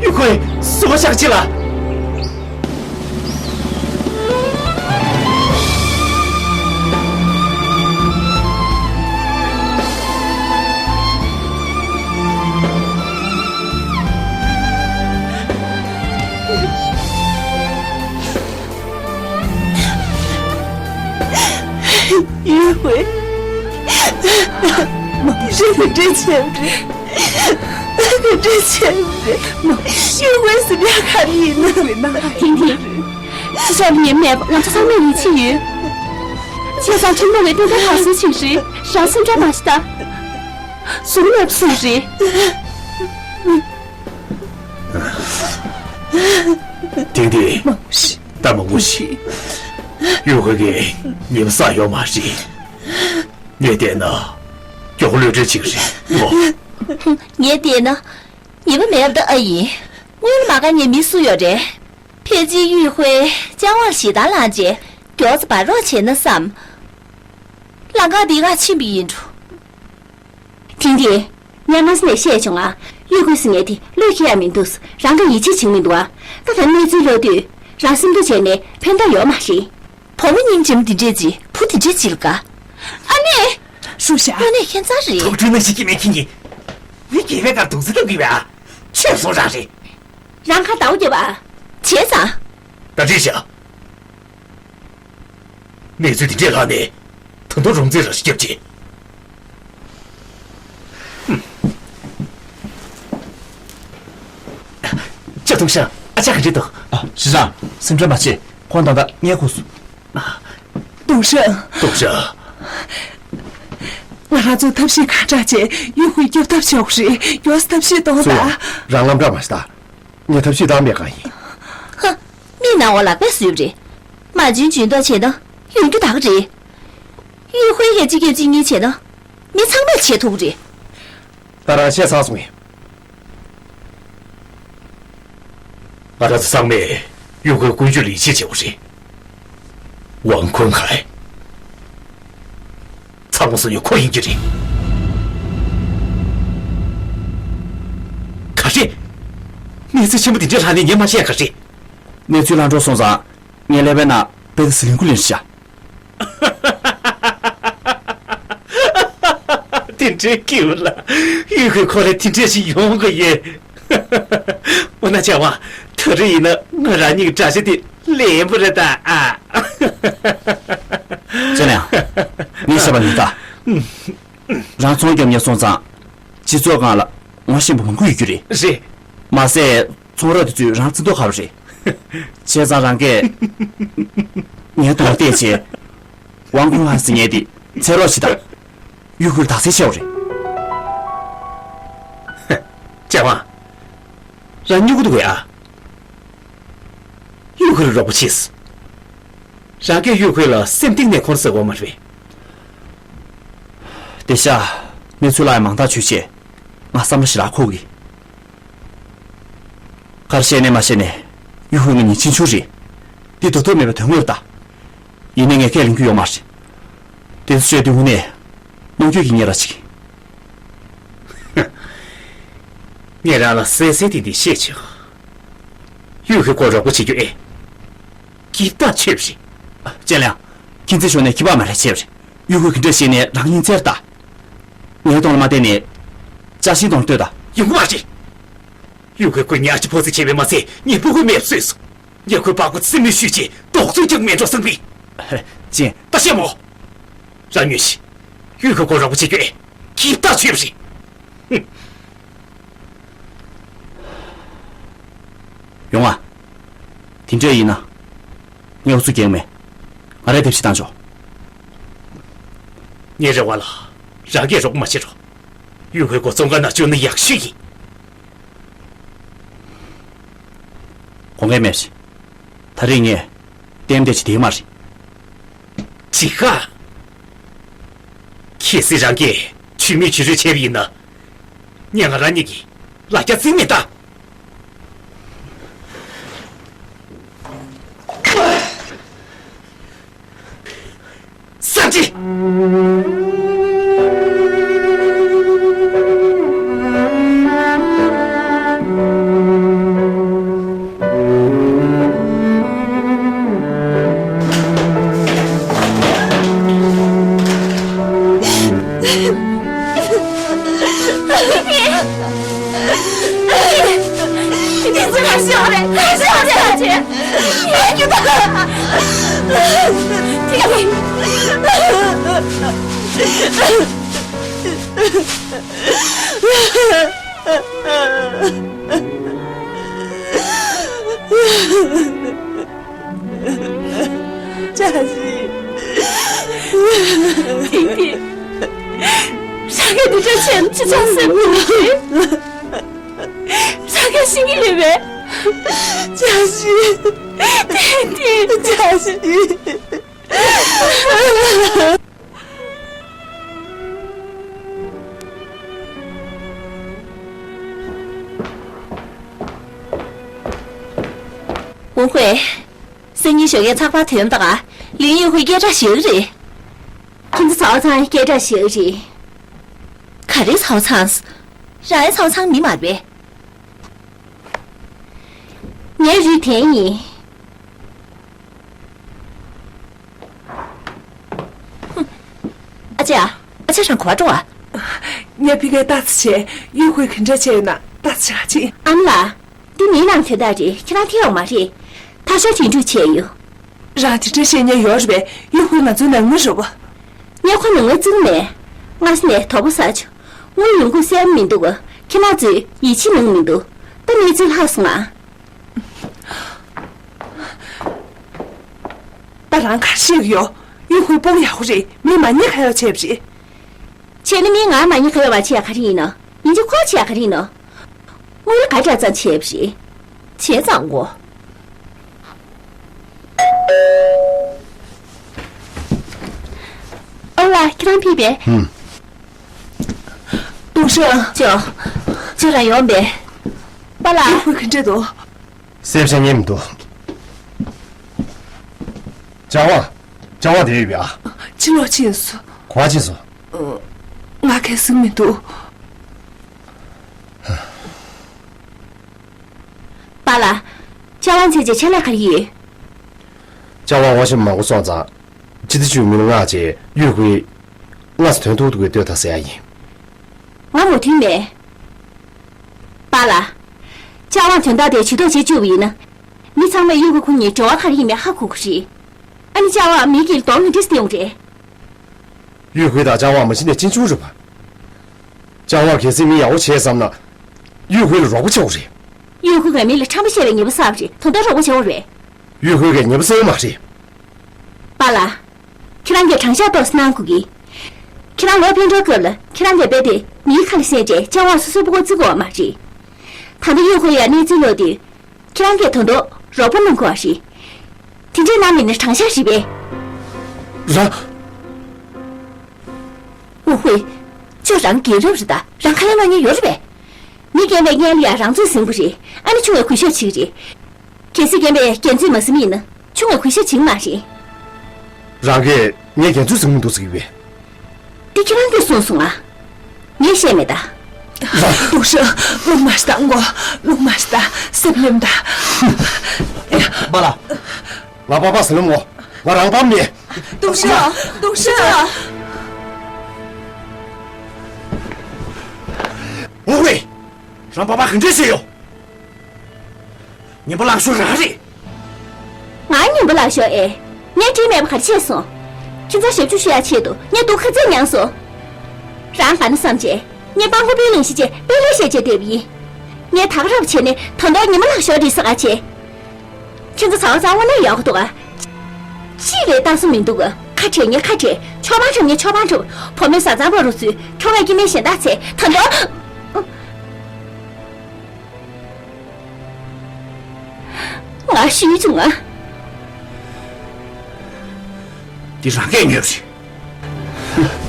ཡུ་ཁོའི་སོ་ཤག་ཅི་ལ། ཡུ་ཧུའེ། རེ་བ་འདྲ་ཆེན་པོ་རེད། རེ་བ་འདྲ་ཆེན་པོ་རེད། ཡུ་ཧུའེ་ཟེར་ཡག་ག་རེ་ཡིན་ན། ཐིང་ཐིང་། ཅི་ཞིག་ལ་ཉན་མེད་པ། ང་ཚོ་ཚང་མས་ཡིད་ཆེས་ཡོད། བྱས་ཙང་ཁྲིམས་ལུགས་ལ་བསྟུན་ཐབས་ག་ཚོད་ཅིག་རེད། རང་སེམས་ཁྲལ་མ་བྱེད་ད། ཟུར་མེད་པ་སུ་རེད། ཐིང་ཐིང་། ད་མང་པོ་ཞིག་ཡུ་ཧུའེ་གིས་ཉེས་པ་བསགས་ཡོད་མ་རེད། ངས་བལྟས་ན་མགྱོགས་ལོས་འབྲེལ་ཅིག་རེད་མོ། ངས་བལྟས་ན་ཉེས་པ་མེད་པ་ད་ཨ་ཡིན། སྔོན་ལ་མ་དགའ་མཁན་མི་སུ་ཡོད་རེད། ཕལ་ཆེར་ཡུས་ཧུའེ་ལྕང་བར་ཞེ་སྡང་ལངས་རྗེས་མགྱོགས་ཙམ་འབར་རོགས་བྱས་ན་བསམ། ལམ་ཁ་འདི་ག་ཕྱིན་པ་ཡིན་འགྲོ། ཐིང་ཐིང་། ངས་སྔ་ས་ནས་བཤད་བྱུང་ང་། ཡུས་ཧུའེ་ཟེར་མཁན་དེ་བློས་འཁེལ་ཡག་མི་འདུག་རང་གིས་ཡིད་ཆེས་བྱེད་མི་འདུག་ཨ། ད་ལྟ་གནས་ཚུལ་ལོག་དུས་རང་སེམས་སྡུག་བྱས་ནས་ཕན་ཐོགས་ཡོད་མ་རེད། བུ་མོ་སྙིང་རྗེ་མོ་འདི་འདྲས་ཅིག་བུ་འདི་འདྲས་ཅིག་ལ་དགའ། ཨ་ནེ། ཧྲུའུ་ཞ། དངོས་གནས་ཁྱད་མཚར་རེད། དོགས་འཁྲུལ་ནང་བཞིན་སྐྱེ་མེད་ཁྱེད་ཉིད། མི་སྒེར་བའི་ཁར་རྡོག་རྫིས་སློག་གི་ཡོད་ཨ། ཆོས་བཟོ་རང་རེད། རང་ཁ་བརྡ་བརྒྱབ་ཨ། བྱས་ཙང་། ད་འགྲིག་བཞག་གནས་ཚུལ་དེ་འདྲས་ལྷག་ནས་ད་དུང་རོགས་འཛིན་ར་ཞིག་རྒྱབ་ཅིག་ཅོ་ཏུང་ཧྲན། ཨ་ཅག་ག་འདྲས་འདུག་ཨ། ཞི་ཅང་། སེམས་ཁྲལ་མ་བྱེད། ཁོང་ད་ལྟ་མངལ་ཁུག་སོང་། ཏུང་ཧྲན། ཏུང་ཧྲན། ང་རང་ཚོ་ཐབས་ཤེས་གང་དྲག་བྱས་ཡུ་ཧུའེ་སྐྱོབ་ཐབས་བྱེད་དགོས་རེད། མགྱོགས་སེ་ཐབས་ཤེས་གཏོང་ད། ཚུའུ་ཡང་། རང་ལམ་འདྲ་མ་ཞིག་ད། ངས་ཐབས་ཤེས་བཏང་མེད་གང་ཡིན། ཧ། མི་ནང་འོག་ལ་དཔེ་བཟོས་པ་རེད། མ་བྱུང་བྱུང་མདོག་བྱས་ན་ཡོང་རྒྱུ་ད་ག་རེད། ཡུ་ཧུའེ་གིས་གཅིག་རྒྱབ་གཅིག་གཉིས་བྱས་ན་མི་ཚང་མས་བྱེད་ཐུབ་ཀྱི་རེད། ད་རང་བཤད་ཚར་སོང་ངས། ང་རང་ཚོ་ཚང་མས་ཡུ་ཧུའེ་ཀུན་སྤྱོད་ལ་ཡིད་ཆེས་བྱེད་དགོས་རེད། ཝང་ཁུན་ཧའེ། ཚང་མ་སུ་ཡོད་ཁོ་ཡིན་གྱི་རེད། ག་རེ། གནས་ཚུལ་ཆེན་པོ་འདི་འདྲ་ལྷག་ནས་ངས་མ་བཤད་ག་རེ། གནས་ཚུལ་ལྷག་འགྲོ་སོང་ཙང་ངས་ཀླད་པའི་ནང་དཔེ་དེ་ཟི་ལིང་ཁུ་ལེན་ཤག་དེ་འདྲའི་སྐྱིད་པོ་ལ་ཡུལ་ཁོའི་ཁོ་ལས་དེ་འདྲ་ཞིག་ཡོང་གི་ཡོད། འོ་ན་ཆེ་བ། ད་རེས་ཡིན་ན་ང་རང་ཉིད་ཀྱི་དགྲ་ཤ་དེ་ལེན་པ་རེད་ད་ཨ། ཅེ་ལེང་། ངས་བཤད་པ་ཡིན་ད། རང་ཚོང་རྒྱབ་ཉེ་སོང་ཙང་། སྤྱི་ཚོགས་སྒང་ལ་ངོ་ཤེས་པ་མང་པོ་ཡོད་རྒྱུ་རེད། རེད། མ་ཟད་ཚོང་ར་དེ་ཚོས་རང་བརྩི་མདོག་ཁ་པོ་རེད། བྱས་ཙང་རང་གིས་ངའི་གདོང་བལྟས་བྱས། ཝང་ཁུན་ཧ་ཟེར་མཁན་དེ་འཚོལ་རོགས་བྱེད་དང་། ཡུལ་ཁོའི་དག་སེལ་བྱས་པ་རེད། ཅེ་ཝང་། རང་སྨྱོ་གི་འདུག་གས་ཨ། ཡུལ་ཁོའི་རོགས་པ་བྱས། རང་གིས་ཡུལ་ཁོའི་ལ་སེམས་གཏིང་ནས་ཁོང་ཟེར་དགོས་མ་རེད། བདེ་ཤག་གནས་ཚུལ་ལ་ཡང་མང་ཐག་ཆོད་བྱས། ང་བསམ་བློ་ཞིག་ལ་འཁོར་གི། ག་རེ་བཤད་ནས་མ་བཤད་ནས་ཡུ་ཧུའེ་ང་གཉིས་ཕྱིན་ཆོག་རེད། འདི་འདོད་ཐོག་མེད་པའི་དོན་དངོས་རེད་ད། ཡིན་ནའི་ངས་ཁས་ལེན་རྒྱུ་ཡོད་མ་རེད། དེ་ཚོ་བཤད་དུས་དངོས་གནས་གནོང་འགྱོད་ཀྱི་ཉེ་ར་ཅིག་ངས་རང་ལ་གསལ་གསལ་ཏིག་ཏིག་བཤད་ཆོག་ཡུ་ཧུའེ་ཁོ་རོགས་པ་བྱེད་རྒྱུ་ཨེ། སྐྱིད་ཐག་ཆོད་པ་རེད། ཅེ་ལེང་། ཁྱིམ་མཚེས་ཕྱོགས་ནས་ཁྱི་པགས་མ་རེད་བྱས་པ་རེད། ཡུ་ཧུའེ་གི་འདྲ་བཤད་ནས་རང་ཉིད་འཚེར་ད། ངའི་གདོང་ལ་མ་བལྟས་ནས། ཅ་ཤིང་གདོང་ལ་ལྟོས་ད། ཡོང་གི་མ་རེད། ཡུ་ཧུའེ་ཁོས་ཉག་གཅིག་ཕོག་ཚིག་བྱས་པས་མ་ཚད་ངའི་སྤུ་གུའི་མེད་པ་བཟོས་སོང་། ངས་ཁོའི་པགས་ཀོ་རྩེད་མོ་བཤུས་བྱས་རྡོག་རྫིས་རྒྱག་མེད་འགྲོ་བསམ་གི། ཅན། ད་བཤད་མོ། རང་ཉོན་ཞིག་ཡུ་ཧུའེ་ཁོ་རོགས་པ་བྱེད་རྒྱུ་ཨེ། སྐྱིད་ཐག་ཆོད་པ་རེད། ཧུམ། ཡོང་ཨ། དེ་འདྲ་ཡིན་ན། ངས་ཨུ་ཚུགས་རྒྱག་མེད། ང་རས་དེབ་ཞིག་བཏང་ཆོག་ངའི་རེ་བ་ལ། རང་གིས་རོགས་པ་མ་བྱེད་རོགས། ཡུ་ཧུའེ་ཁོ་བཙོན་ཁང་ནང་བཅུག་ན་ཡག་ཤོས་ཡིན། དགོངས་འགལ་མེད། ད་རེས་ངས་ལྟད་མོ་བལྟས་བྱས་བསྡད་མ་རེད། ཅི་ཧ། གལ་སྲིད་རང་གིས་ཇུས་མེད་ཇུས་རེ་བྱས་པ་ཡིན་ན། ངས་ང་རང་ཉིད་ཀྱི་ལ་རྒྱ་རྩིས་མེད་ད། སང་ཅི། ཅ་ཞི། ཐིང་ཐིང་། རང་གིས་འདི་འདྲ་བྱས་ན་ཅི་ཆགས་སེམས་ཁུར་གྱིས། རང་གིས་ཤེས་ཀྱི་ཡོད་པས། ཅ་ཞི། ཐིང་ཐིང་། ཅ་ཞི། ཝུའུ་ཧུའེ། སང་ཉིན་ཞོགས་ཀས་ཚགས་པར་ཐོན་པ་དང་ལིན་ཡུས་ཧུའེ་སྐད་གྲགས་ཞེ་གི་རེད། ཁོ་ཚོ་ཚའོ་ཚང་སྐད་གྲགས་ཞེ་གི་རེད། ག་རེ་ཚའོ་ཚང་། རང་ཡང་ཚའོ་ཚང་མི་མ་རེད་པས། ངའི་རུས་ཐེན་ཡིན། ཨ་ཅེ་ཨ། ཨ་ཅེ་རང་ག་པར་འགྲོ་བ། ངས་ཕ་གིར་ལྟ་རྩིས་བྱས། ཡུས་ཧུའེ་ག་འདྲ་བྱས་ཡོད་ན་ལྟ་རྩིས་བྱེད་ག་ཕྱིན། ཨ་མ་ལགས། འདི་མིའི་ནང་དོན་དག་རེད། ཁྱེད་རང་ཐེ་ཡོང་མ་རེད། ཐ་ཤོར་དེ་འདྲ་བྱས་ཡོད། རང་དེ་འདྲ་བཤད་མཁན་ཡོད་རེད་པས། ཡུས་ཧུའེ་ང་ཚོའི་ནང་མི་རེད་པ། ངས་ཁོ་ནང་ང་བརྩི་གི་མེད། སྔ་ས་ནས་དོགས་པ་ཟ་བྱུང་། དངུལ་ཡོང་ཁུངས་གསལ་པོ་མི་འདུག་ཁྱེད་རང་ཚོས་ཡིད་ཆེས་གནང་གི་མི་འདུག་ད་གནས་ཚུལ་ལྷག་སོང་ང་། ད་རང་ག་རེ་བཤད་ཀྱི་ཡོད། ཡུས་ཧུའེ་དཔུང་ཡག་པོ་རེད། མི་མ་ཉེས་ཁ་ཡོག་བྱས་པ་རེད། བྱས་ན་མི་ང་མ་ཉེས་ཁ་ཡོག་པ་བྱས་ཡ་ག་རེ་ཡིན་ནམ། ཡིན་གཅིག་ཁོ་བྱས་ཡ་ག་རེ་ཡིན་ནམ། དངུལ་ག་འདྲ་ཙམ་བྱས་པ་རེད། བྱས་ཙང་གོ། ཨོ་ལགས། ཁྱེད་རང་ཕེབས་པས། ཧུམ། ཏུའུ་ཧྲེང་། ཅོ། ཅོ་རང་ཡོང་པས། པཱ་ལགས། ཡུས་ཧུའེ་ག་འདྲ་འདུག་སེམས་ཤ་ཉེ་མི་འདུག་ཅཱ་ཝང་། ཅཱ་ཝང་དེ་ཡོད་པས་ཨ། ཕྱི་ལོགས་ཕྱིན་སོང་། ག་པར་ཕྱིན་སོང་། ང་ག་ཟིག་མི་འདུག་པཱ་ལགས། ཅཱ་ཝང་ཚེ་ཆེ་ཆེ་ལ་ག་རེ་ཡོད། ཅཱ་ཝང་ཝ་ཤིང་མང་པོ་སོང་ཙང་། སྤྱི་བདེ་ཅུས་མི་ལ་མངགས་བྱས་ཡུས་ཧུའེ། སྔ་ས་དོན་ཐུག་ཐུག་གི་ལྟོས་དང་ཟེར་ཡ་ཡིན། ང་མོས་མཐུན་མེད། པཱ་ལགས། ཅཱ་ཝང་དོན་དག་དེ་ཇུས་གཏོགས་བྱེད་བཅུག་པ་ཡིན་ན། མི་ཚང་མས་ཡུས་ཧུའེ་ཁོ་གཉིས་འབྲེལ་བ་ག་རེ་ཡིན་མིན་ཧ་གོ་གི་རེད། ཨ་ནི་ཅཱ་ཝང་མི་གིས་གདོང་ངན་འདྲ་སྟོན་ཡོང་རེད། ཡུས་ཧུའེ་དང་ཅཱ་ཝང་མ་གཞི་ནས་གཅེན་གཅུང་རེད་པ། ཅཱ་ཝང་གལ་སྲིད་མི་ཡག་པོ་བྱས་བསམ་ན། ཡུས་ཧུའེ་ལ་རོགས་པ་བྱེད་དགོས་རེད། ཡུས་ཧུའེ་གིས་མི་ལ་ཁྲམ་པ་བཤད་པའི་ཉེས་པ་བསགས་པ་རེད། ད་དུང་རོགས་པ་བྱེད་དགོས་རེད། ཡུས་ཧུའེ་གིས་ཉེས་པ་བསགས་ཡོད་མ་རེད། པཱ་ལགས། ཁྱེད་རང་གིས་དྲང་བཞག་ཏོག་ཙམ་གནང་དགོས་ཀྱི། ཁྱེད་རང་ལོ་ཕན་གྲོལ་སྐབས་ལ་ཁྱེད་རང་གིས་རྦད་དེ་མིའི་ཁ་ལ་གསན་བྱས་ཅཱ་ཝང་སོ་སོའི་སྤུ་གུ་བརྩི་དགོས་པ་མ་རེད། ད་ལྟ་ཡུས་ཧུའེ་ཡ་གནས་ཚུལ་ལོག་དུས། ཁྱེད་རང་གིས་ད་དུང་རོགས་པ་གནང་དགོས་པ་རེད། དེ་འདྲས་གནང་མེད་ན་དྲང་བཞག་རེད་པས། ར། ཝུའུ་ཧུའེ། ཁྱོད་རང་རྒན་རབས་རེད་ད། རང་ཁ་ཡ་ལོ་ཉེ་ཡོད་རེད་པས། མི་རྒན་པའི་སྔོན་ལ་ཡ་རང་ཚོད་ཟིན་པ་རེད། ཨ་ནི་ཆུང་བས་གུས་ཞབས་བྱེད་ཀྱི་རེད། གལ་སྲིད་རྒན་པས་རྒྱལ་མཚན་མ་ཟིན་པ་ཡིན་ན་ཆུང་བས་གུས་ཞབས་བྱེད་ཀྱི་མ་རེད། རང་གིས་ངས་རྒྱལ་མཚན་ཟིན་གྱི་མི་འདུག་ཟེར་གྱི་ཡོད་པས། འདི་ཁྱེད་རང་གིས་གསུངས་སོང་ང་། ངས་བཤད་མེད་ད། ཏུའུ་ཧྲེང་། རླུང་མ་ཤི་ད་མགོ། རླུང་མ་ཤི་ད། སེམས་ནེམ་ད། པཱ་ལགས། ང་པགས་པ་ཟ་ལམ་འོ། ང་རང་པགས་མེད། ཏུའུ་ཧྲེང་། ཏུའུ་ཧྲེང་། ཝུའུ་ཧུའེ། རང་པགས་པ་ག་འདྲས་བཟས་ཡོད། ངན་པ་ལག་ཤོར་རང་རེད། ང་ངན་པ་ལག་ཤོར་ཨེ། ངས་བྲིས་མེད་པ་ག་རེ་བྱས་སོང་། ཁྱིམ་ཚང་ཞབས་ཕྱི་ཞུ་ཡ་ཆེད་དུ་ངས་སྡུག་ག་ཚད་མྱངས་སོང་། རང་དགའ་ན་བསམ་བྱས། ངས་སྤྲང་པོ་སྤུན་ལེན་ཤེས་བྱས་དཔེ་ལེགས་བཤད་བྱས་བསྡད་པ་ཡིན། ངས་ད་ག་རང་བྱས་ནས་ད་དུང་ངན་པ་ལག་ཤོར་རེད་ཟེར་ག་བྱས། ཁྱེད་ཚོ་ཚ་བ་ཚ་བ་ནས་ཡག་པོ་འདུག་ག་ཅི་ལས་ལྟ་སུ་མི་འདུག་ག་ཁ་བྲལ་ངས་ཁ་བྲལ། ཆོག་པ་འཁྲབ་ངས་ཆོག་པ་འཁྲབ། བུ་མོའི་བཟའ་ཚང་བར་རུ་ཚུད། ཁྱོ་གས་སྐྱེ་དམན་གཞན་དག་ཚེ་ད་དུང་། ང་ཤི་བྱུང་ང་། འདི་རང་གིས་ཉོས་པ་རེད།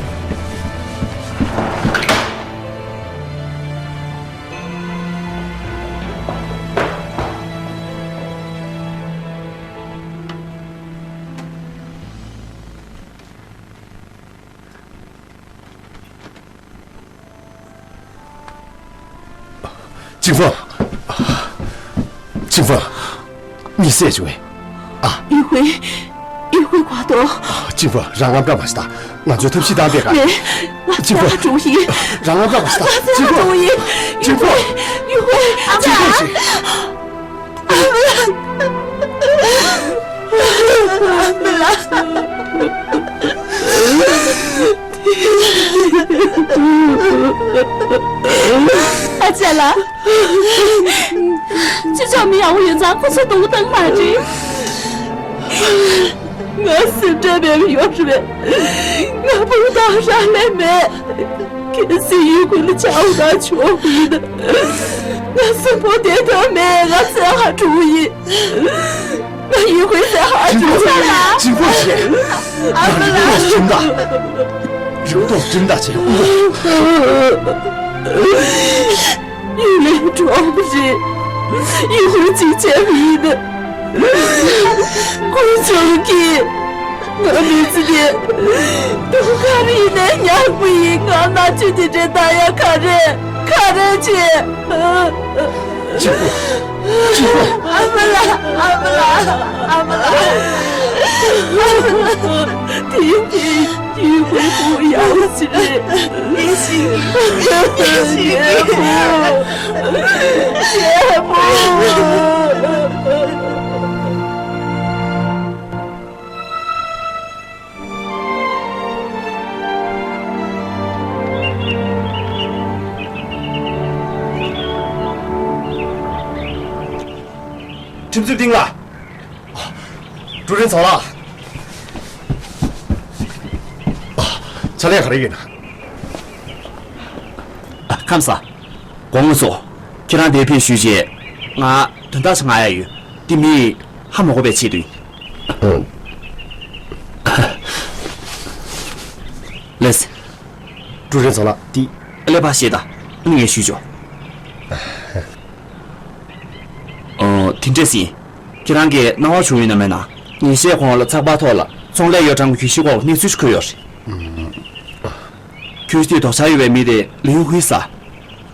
ཅིང་ཧྥང་། ཅིང་ཧྥང་། གཉིད་སད་བྱུང་བས། ཨ། ཡུས་ཧུའེ། ཡུས་ཧུའེ་གོ་ཐོག་ཅིང་ཧྥང་། རང་དངངས་སྐྲག་མ་བྱེད་ད། ང་ཚོས་ཐབས་ཤེས་བཏང་བསྡད་ག་མེད། ང་ཅིང་ཧྥང་། ང་འགྲོ་ཡིན། རང་དངངས་སྐྲག་མ་བྱེད་ད། ང་ཅིང་ཧྥང་། འགྲོ་ཡིན། ཅིང་ཧྥང་། ཡུས་ཧུའེ། ཨ་ཅིང་ཧྥང་། ཅིང་ཧྥང་། ཨ་ཅག་ལགས། ཅི་ལྕོགས་མི་ཡག་པོ་ཡོད་ཙང་ཁོ་ཚོས་སྡུག་པོ་བཏང་མ་རེད། ང་སེམས་ཁྲལ་མེད་པ་ཡོད་རེད། ང་བུ་དང་རག་ལས་མེད། གལ་སྲིད་ཡུལ་ཁུལ་ལ་ཆགས་པ་ཆོག་པ་ཡིན་ན། ང་གསོན་པོ་བསྡད་ཐབས་མེད། ང་བཙན་ཧ་འགྲོ་གི་ཡིན། ང་ཡུལ་ཁུལ་བཙན་ཧ་འགྲོ་གི་ཡིན། ཅིང་ཧྥང་ཞེས། ཨ་མ་ལགས། རིག་སྟོབས་གྲིམ་ད། རིག་སྟོབས་གྲིམ་ད་བྱས། ཡུལ་ལས་གྲོངས་པ་རེད། ཡུལ་ཁུལ་གཅིག་བྱས་པ་ཡིན་ན། དཀོན་མཆོག་གིས་ང་མི་ཚེ་འདི་སྡུག་ག་རེ་ཡིན་ནའི་ཉར་དགོས་ཡིན། ང་མནར་གཅོད་འདི་འདྲའི་གཏོང་ཡ་ག་རེ་ག་རེ་བྱེད། ཅིག་པོ། ཅིག་པོ། ཨ་མ་ལགས། ཨ་མ་ལགས། ཨ་མ་ལགས། དེ་དེ། ཡུལ་ཁོའི་བུ་ཡག་པོ་ཅིག་རེད། ངས་ཤེས་ཀྱི་ཡོད། ངས་ཤེས་ཀྱི་ཡོད། ཡག་པོ། ཡག་པོ། ཁྲིམས་རྩོད་སྟེང་ལ། ཀྲུའུ་རིན་ཚང་ལགས། ཕྱག་ལས་ག་རེ་ཡོད་ན། ཨ། ཁམས་བཟང་། དགོངས་སོ། ཁྱེད་རང་འདིར་ཕེབས་ཞུས་རྗེས། ང་དོན་དག་ཞིག་ངའི་ཡ་ཡོད། དེ་མི་ཧ་མ་གོ་བའི་ཆེད་དུ་ཡིན། ལགས་སེ། ཀྲུའུ་རིན་ཚང་ལགས། དེ། ཀླད་པ་བཤད་དང་། ཨ་ནི་ངས་ཞུས་ཆོག་ཨོ། དེ་འདྲས་ཡིན། ཁྱེད་རང་གིས་སྣང་བ་བྱུང་ཡོད་ན་མེད་ན། ཉིན་ཤས་གོང་ལ་ཚགས་པར་ཐོག་ལ་ཚོང་ལས་ཡོ་བྲང་གི་གྱོད་གཞི་སྐོར་གནས་ཚུལ་ཞིག་འཁོད་ཡོད་རེད། གྱོད་གཞི་དེའི་ལྡོག་ཕྱོགས་ཡོད་པའི་མི་དེ་ལིའུ་ཧུའེ་ཟེར།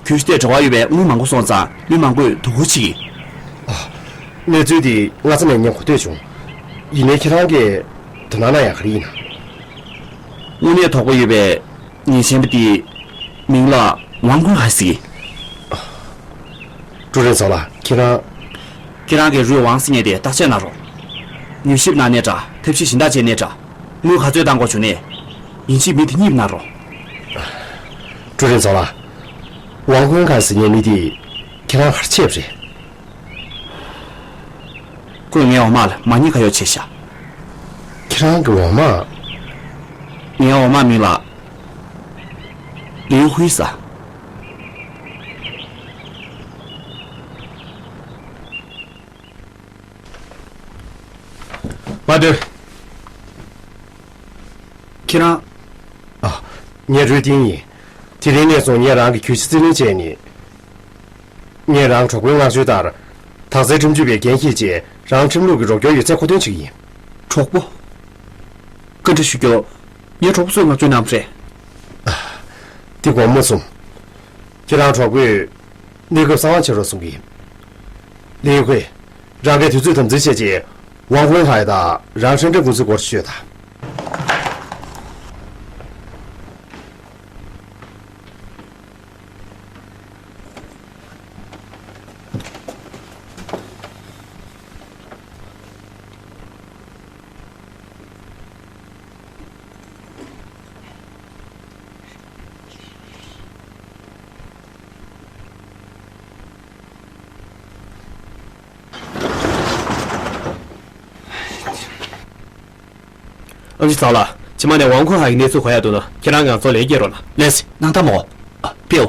གྱོད་གཞི་དེར་འབྲེལ་བ་ཡོད་པའི་དངུལ་མང་པོ་སོང་ཙང་མི་མང་པོས་དོ་ཁུར་བྱེད་ཀྱི། གནས་ཚུལ་དེ་སྔ་ས་ནས་ངས་གོ་ཐོས་བྱུང་། ཡིན་ནའི་ཁྱེད་རང་གིས་དོ་སྣང་གནང་ཡག་ག་རེ་ཡིན་ན། དངོས་གནས་དོགས་པ་ཡོད་པའི་ཉེས་ཅན་པ་དེའི་མིང་ལ་ཝང་ཀུན་ཧའེ་ཟེར་གྱི། ཀྲུའུ་རིན་ཚང་ལགས། ཁྱེད་རང་། ཁྱེད་རང་གིས་རུས་ཝང་ཟེར་མཁན་དེ་བརྟག་དཔྱད་གནང་རོགས། མྱུལ་ཞིབ་གནང་ནའི་འདྲ། ཐབས་ཤེས་གཞན་དག་བྱས་ནའི་འདྲ། དངུལ་ག་ཚོད་བཏང་དགོས་བྱུང་ནའི། ཡིན་གཅིག་མིན་གཅིག་གནང་རོགས། ཀྲུའུ་རིན་ཚང་ལགས། ཝང་ཀུན་ཧའེ་ཟེར་མཁན་མི་དེ་ཁྱེད་རང་ག་རེ་བྱས་པ་རེད། ཁོས་ངའི་འོག་མ་ལ་མ་ཉེས་ཁ་གཡོགས་བྱས་ཤག་ཁྱེད་རང་གི་འོག་མ། ངའི་འོག་མ་མིང་ལ་ལིའུ་ཧུའེ་ཟེར། མ་སྡོད། ཁྱེད་རང་། ཨ། ངས་རུས་ཏིང་ཡིན། དེ་རིང་ནས་བཟུང་ངས་རང་གི་གྱོད་གཞི་རྩིས་ལེན་བྱས་ནས། ངས་རང་གྲོགས་པོའི་མངགས་བཅོལ་ལྟར། དག་རྩལ་ཁྲིམས་གཅོད་པའི་འགན་འཁྱེར་རྗེས་རང་ཁྲིམས་ལུགས་ཀྱི་རོགས་སྐྱོར་ཡོད་ཚད་མཁོ་འདོན་བྱེད་ཀྱི་ཡིན། གྲོགས་པོ། བཀའ་འདྲི་ཞུ་རྒྱུ། ངའི་གྲོགས་པོ་ཚོས་མངགས་བཅོལ་གནང་བ་རེད། དེ་དགོངས་མ་ཚོམས། ཁྱེད་རང་གྲོགས་པོས་གནས་སྐབས་གསང་བ་བྱེད་རོགས་གསུང་གི་ཡིན། ལིན་ཧུའེ། རང་གིས་དུས་ཚོད་དམ་འཛིན་བྱས་རྗེས། ཝང་ཧུན་ཧའེ་དང་རང་ཧྲེན་ཀྲེན་ཀུང་སིའི་སྐོར་ཤོད་དང་། ཨམ་ཆི་ཚང་ལགས། ཕྱི་མ་ནས་ཝང་ཁུན་ཧའེ་གི་གནས་ཚུལ་གོ་ཡག་འདུག་ན་ཁྱེད་རང་ང་ཚོ་ལན་སྐྱེལ་རོགས་གནང་། ལགས་སེ། གནང་དང་མོ། ཨ། ཕེའོ།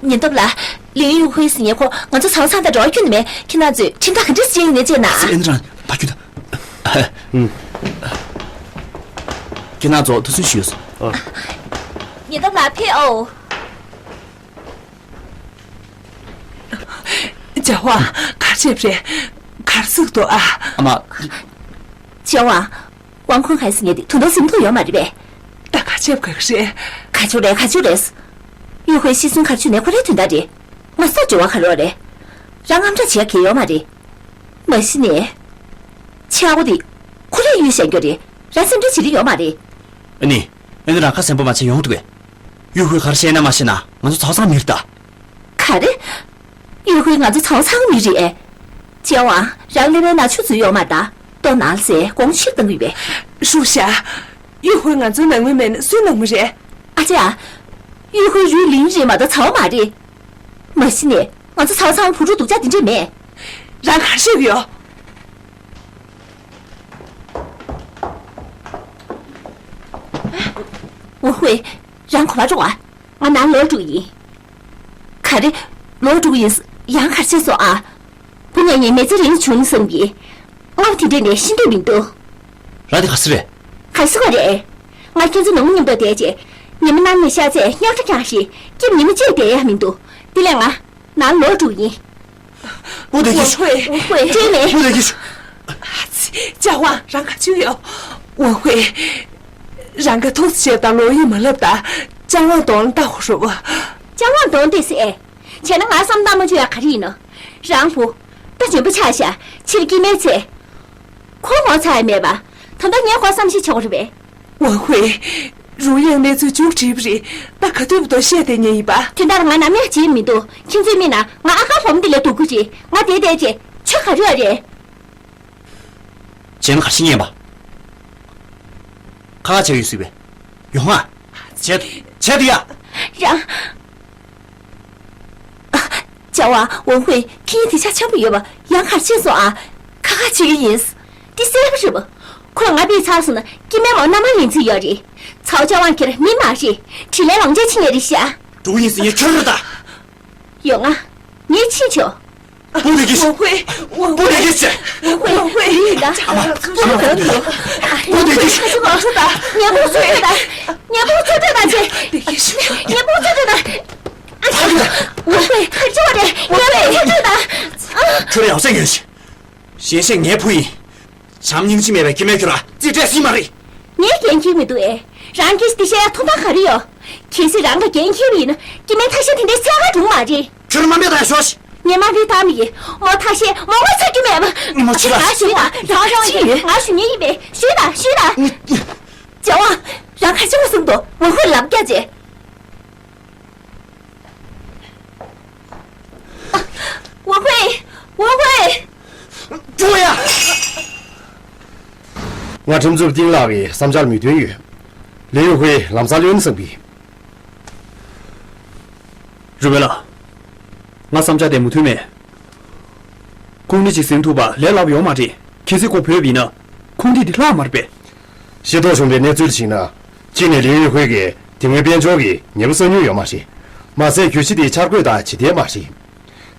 ཉེན་རྟོག་ལགས། ལིའུ་ཡུང་ཧུའེ་ཟེར་མཁན་ཁོ་ང་ཚོ་ཚང་ཚང་དང་འབྲེལ་བ་ཁྱོན་ནས་མེད། ཁྱེད་རང་ཚོས་ཁྲིམས་ཐག་ག་འདྲས་སེ་བཅད་ཡོད་ནས་བཅད་ན། ཨེ་ནི་རང་ཕ་ཁྱོད་དང་། ཁྱེད་རང་ཚོ་ཐུགས་སུན་ཞུས་སོང་། ཉེན་རྟོག་ལགས་ཕེའོ། ཅཱ་ཝང་། ག་རེ་བྱས་པ་རེད། ག་རེ་ཟེར་གྱི་འདུག་ཨ། ཨ་མ། ཅཱ་ཝང་། ཝང་ཁུན་ཧའེ་ཟེར་མཁན་དེ་ད་དུང་ཟིན་ཐུབ་ཡོད་མ་རེད་པས། ད་ག་བྱས་པ་ག་གི་རེད། ག་ཅུ་རེད། ག་ཅུ་རེད། ཡུ་ཧུའེ་ཤི་གསོན་ག་རེ་བྱུང་ནའི་ཁོ་རའི་དོན་དག་རེད། ང་སོགས་འབྲེལ་བ་ག་རེ་ཡོད་རེད། རང་དངངས་སྐྲག་བྱེད་ཡ་གང་ཡང་ཡོད་མ་རེད། མ་གཞི་ནས། ཆག་སྒོ་དེ་ཁོ་རའི་ཡུལ་བཞག་རྒྱུ་རེད། རང་སེམས་ཁྲལ་བྱེད་ཀྱི་ཡོད་མ་རེད། ཨ་ནི། ཨ་ནི་རང་ཁ་སེམས་པ་མ་བྱེད་ཡོང་འདུག་གས། ཡུ་ཧུའེ་ག་རེ་བཤད་ན་མ་བཤད་ན་ང་ཚོ་ཚོགས་ཚང་མི་རེད་ད། ག་རེ། ཡུ་ཧུའེ་ང་ཚོ་ཚོགས་ཚང་མི་རེད། ཅཱ་ཝང་། རང་ཀླད་པའི་ནང་ཆུ་འཛུལ་ཡོད་མ་རེད་ད། ལྟོས་ན་ལགས་སེ། དགོངས་ཕྱིར་བཏང་གི་ཡོད་པས། ཧྲུའུ་ཞ། ཡུ་ཧུའེ་ང་ཚོའི་ནང་མི་མིན་ན་སུའི་ནང་མི་རེད། ཨ་ཅེ་ཨ། ཡུ་ཧུའེ་རུས་ལིན་རེད་མ་གཏོགས་ཚ་བོ་མ་རེད། མ་གཞི་ནས་ང་ཚོ་ཚོགས་ཚང་བུ་ཕྲུག་སྡུག་ཅག་དེ་འདྲས་མེད། རང་ག་རེ་བཤད་ཀྱི་ཡོད། ཝུའུ་ཧུའེ། རང་གོ་བ་རོགས་ཨ། ང་ནང་ལོག་འགྲོ་གི་ཡིན། ག་རེ། ལོག་འགྲོ་གི་ཡིན། ཡང་ག་རེ་བྱས་སོང་ཨ། བུ་ངས་ངའི་མི་ཚེ་རིང་བྱུང་བསམ་གི། ང་དེ་འདྲས་ནས་ཤི་འདོད་མི་འདུག་རང་དེ་ག་ཚོད་རེད། ག་ཚོད་ག་རེད། ང་ཁྱེད་ཚོ་ནང་མི་མཉམ་དུ་བསྡད་རྗེས། ཉི་མ་གནམ་ནས་ཤར་ཚད་རྙོག་དྲ་རྐྱང་ཞིག་སྐྱིབས་ཉི་མ་གཅིག་བསྡད་ཡ་མི་འདུག་དེ་ལས་ང་ནང་ལོག་འགྲོ་གི་ཡིན། འོ་དེ་གིས། འོ་ཧོས་སྤྲོས་མེད། འོ་དེ་གིས། ཨ་ཙི། ཅཱ་ཝང་། རང་ག་ཚོད་ཡོད། འོ་ཧོས། རང་གི་ཐུགས་རྗེ་ཆེ་དང་ལོག་ཡིན་མ་ལབ་ད། ཅཱ་ཝང་གདོང་ལ་ལྟ་དགོས་རེད་བ། ཅཱ་ཝང་གདོང་དེ་སེ། བྱས་ན་ང་བསམ་བློ་བཏང་མ་བཅུག་ཡ་ག་རེ་ཡིན་ནོ། རང་བུ། ད་འཇོན་པོ་ཆགས་ཤག་ཕྱིར་སྐྱེལ་མེད་ཚེ། ཁོ་ངོ་ཚ་ཡ་མེད་པ། ད་ལྟ་ངས་ཁོ་བསམ་ཤེས་བྱེད་དགོས་རེད་པས། འོ་ཧོས། རུང་ཡང་གནས་ཚུལ་མཇུག་བསྒྲིལ་བ་རེད། ད་ག་དུས་བར་དུ་བཤད་བསྡད་མཁན་ཡིན་པ། དེ་འདྲར་ང་ནམ་ཡང་བརྗེད་མི་འདུག་ཁྱེད་ཚོས་མིན་ན་ང་ཨ་ཁ་ལྷོམ་འདི་ལས་སྡུག་གི་རེད། ང་བསྡད་བསྡད་བྱས་ཆོས་ག་རེ་ཡོད་རེད། བྱས་ན་ག་རེ་བྱེད་ཉན་པ། ཁ་ཁ་བྱས་ཡོད་སྲིད་པས། ཡོང་ང་། བྱས་བྱས་དུ་ཡ། རང་། ཨ། བྱ་བ་ཝང་ཧུའེ་ཁྱེད་དེ་ཆ་ཆགས་པ་ཡོད་པ་ཡང་ག་རེ་བྱས་སོང་ཨ། ཁ་ཁ་བྱེད་ཀྱི་ཡིན། འདི་གསལ་པོ་རེད་པ། ཁོས་ང་ཕུད་ཚར་སོང་ན་སྐྱེ་དམན་མང་མནའ་མ་ལེན་རྩིས་ཡོད་རེད། ཚའོ་ཅཱ་ཝང་ཁྱེད་མི་མ་རེད། དྲིན་ལན་ལངས་བྱས་ཕྱིན་ཡོད་རེད་ཤག་འགྲོ་གི་ཡིན་ཟེར་ཉན་ཁྱོད་རེད་ད། ཡོང་ང་། ངས་ཕྱིན་ཆོག་སྤུ་ནས་ཀྱིས། ཝང་ཧུའེ། ཝང་སྤུ་ནས་ཀྱིས། ཝང་ཧུའེ། ཝང་ཧུའེ། ཡིན་ད། སྤུ་ནས་ཀྱིས། སྤུ་ནས་ཀྱིས། ཉལ་ཁོག་ཚོད་ལྟོས་དང་། ཉལ་ཁོག་ཚོད་ལྟོས་དང་བྱས། ཉལ་ཁོག་ཚོད་ལྟོས་དང་། ཨ་ཅག་ཝང་ཧུའེ། ག་རེ་བྱས་པ་རེད། ཉལ་ཁོག་ཚོད་ལྟོས་དང་། ཨ། ཁྱོད་ལ་ཡག་ཤོས་ཡོད་ཤག་གཞན་ཞིག་ངའི་བུ་ཡིན། བྱམས་སྙིང་རྗེ་མེད་པའི་སྐྱེ་དམན་ཁྱོད་ལ་རྩིས་སྤྲད་སྲིད་མ་རེད། ངས་འགན་འཁྱེར་མི་འདུག་ཨེ། རང་གིས་འདི་བཤད་ཡ་ཐོབ་ཐང་ག་རེ་ཡོད། གལ་སྲིད་རང་གིས་འགན་འཁྱེར་བ་ཡིན་ན་སྐྱེ་དམན་ཐ་ཤལ་དེ་འདྲའི་འཚོལ་ག་འགྲོ་གི་མ་རེད། ཁྱོད་རང་དམའ་འབེབས་བཏང་ཡ་ཤོག་ཤིག་ངས་དམའ་འབེབས་བཏང་མི་ཡིན། མོ་ཐ་ཤལ་མོ་ངོ་ཚ་རྒྱུ་མེད་པ། ངས་མོ་ཕྱིར་ལ། ང་ཞུ་ཡ། རང་རང་ཡིན། ང་ཞུ་ཉན་ཡིན་པས། ཞུས་དང་ཞུས་དང་། བྱ་བ། རང་ག་ཅི་བ་གསུངས་འདུག་ཝང་ཧུའེ་ལབ་རྒྱག་བྱས། ཝང་ཧུའེ། ཝང་ཧུའེ། ཀྲུའུ་ཡ། ང་ཁྲིམས་རྩོད་པ་ཏིང་ལགས་ཀྱི་བསམ་འཆར་མོས་མཐུན་ཡོད། ལི་ཡུ་ཧུའེ་ལམ་སང་གློད་ན་བསམ་གི། རུ་བེ་ལགས། ང་བསམ་འཆར་དེ་མོས་མཐུན་མེད། ཁུངས་འདྲི་ཅིག་ཟིན་ཐུབ་པ་ལས་སླ་པོ་ཡོད་མ་རེད། གལ་སྲིད་ཁོ་བོད་ཡིན་ན། ཁུངས་འདྲི་དེ་ལྷག་མ་རེད་པས། ཤེས་རྟོགས་བྱུང་བའི་གནས་ཚུལ་ཞིག་ན། གཅིག་ནས་ལི་ཡུ་ཧུའེ་གིས་དེ་སྔོན་དཔལ་འབྱོར་གྱི་ཉེས་པ་བསགས་མྱོང་ཡོད་མ་རེད། མ་ཟད་གྱོད་གཞི་དེ་འཆར་འགོད་དང་ཇི་ལྟར་མ་རེད།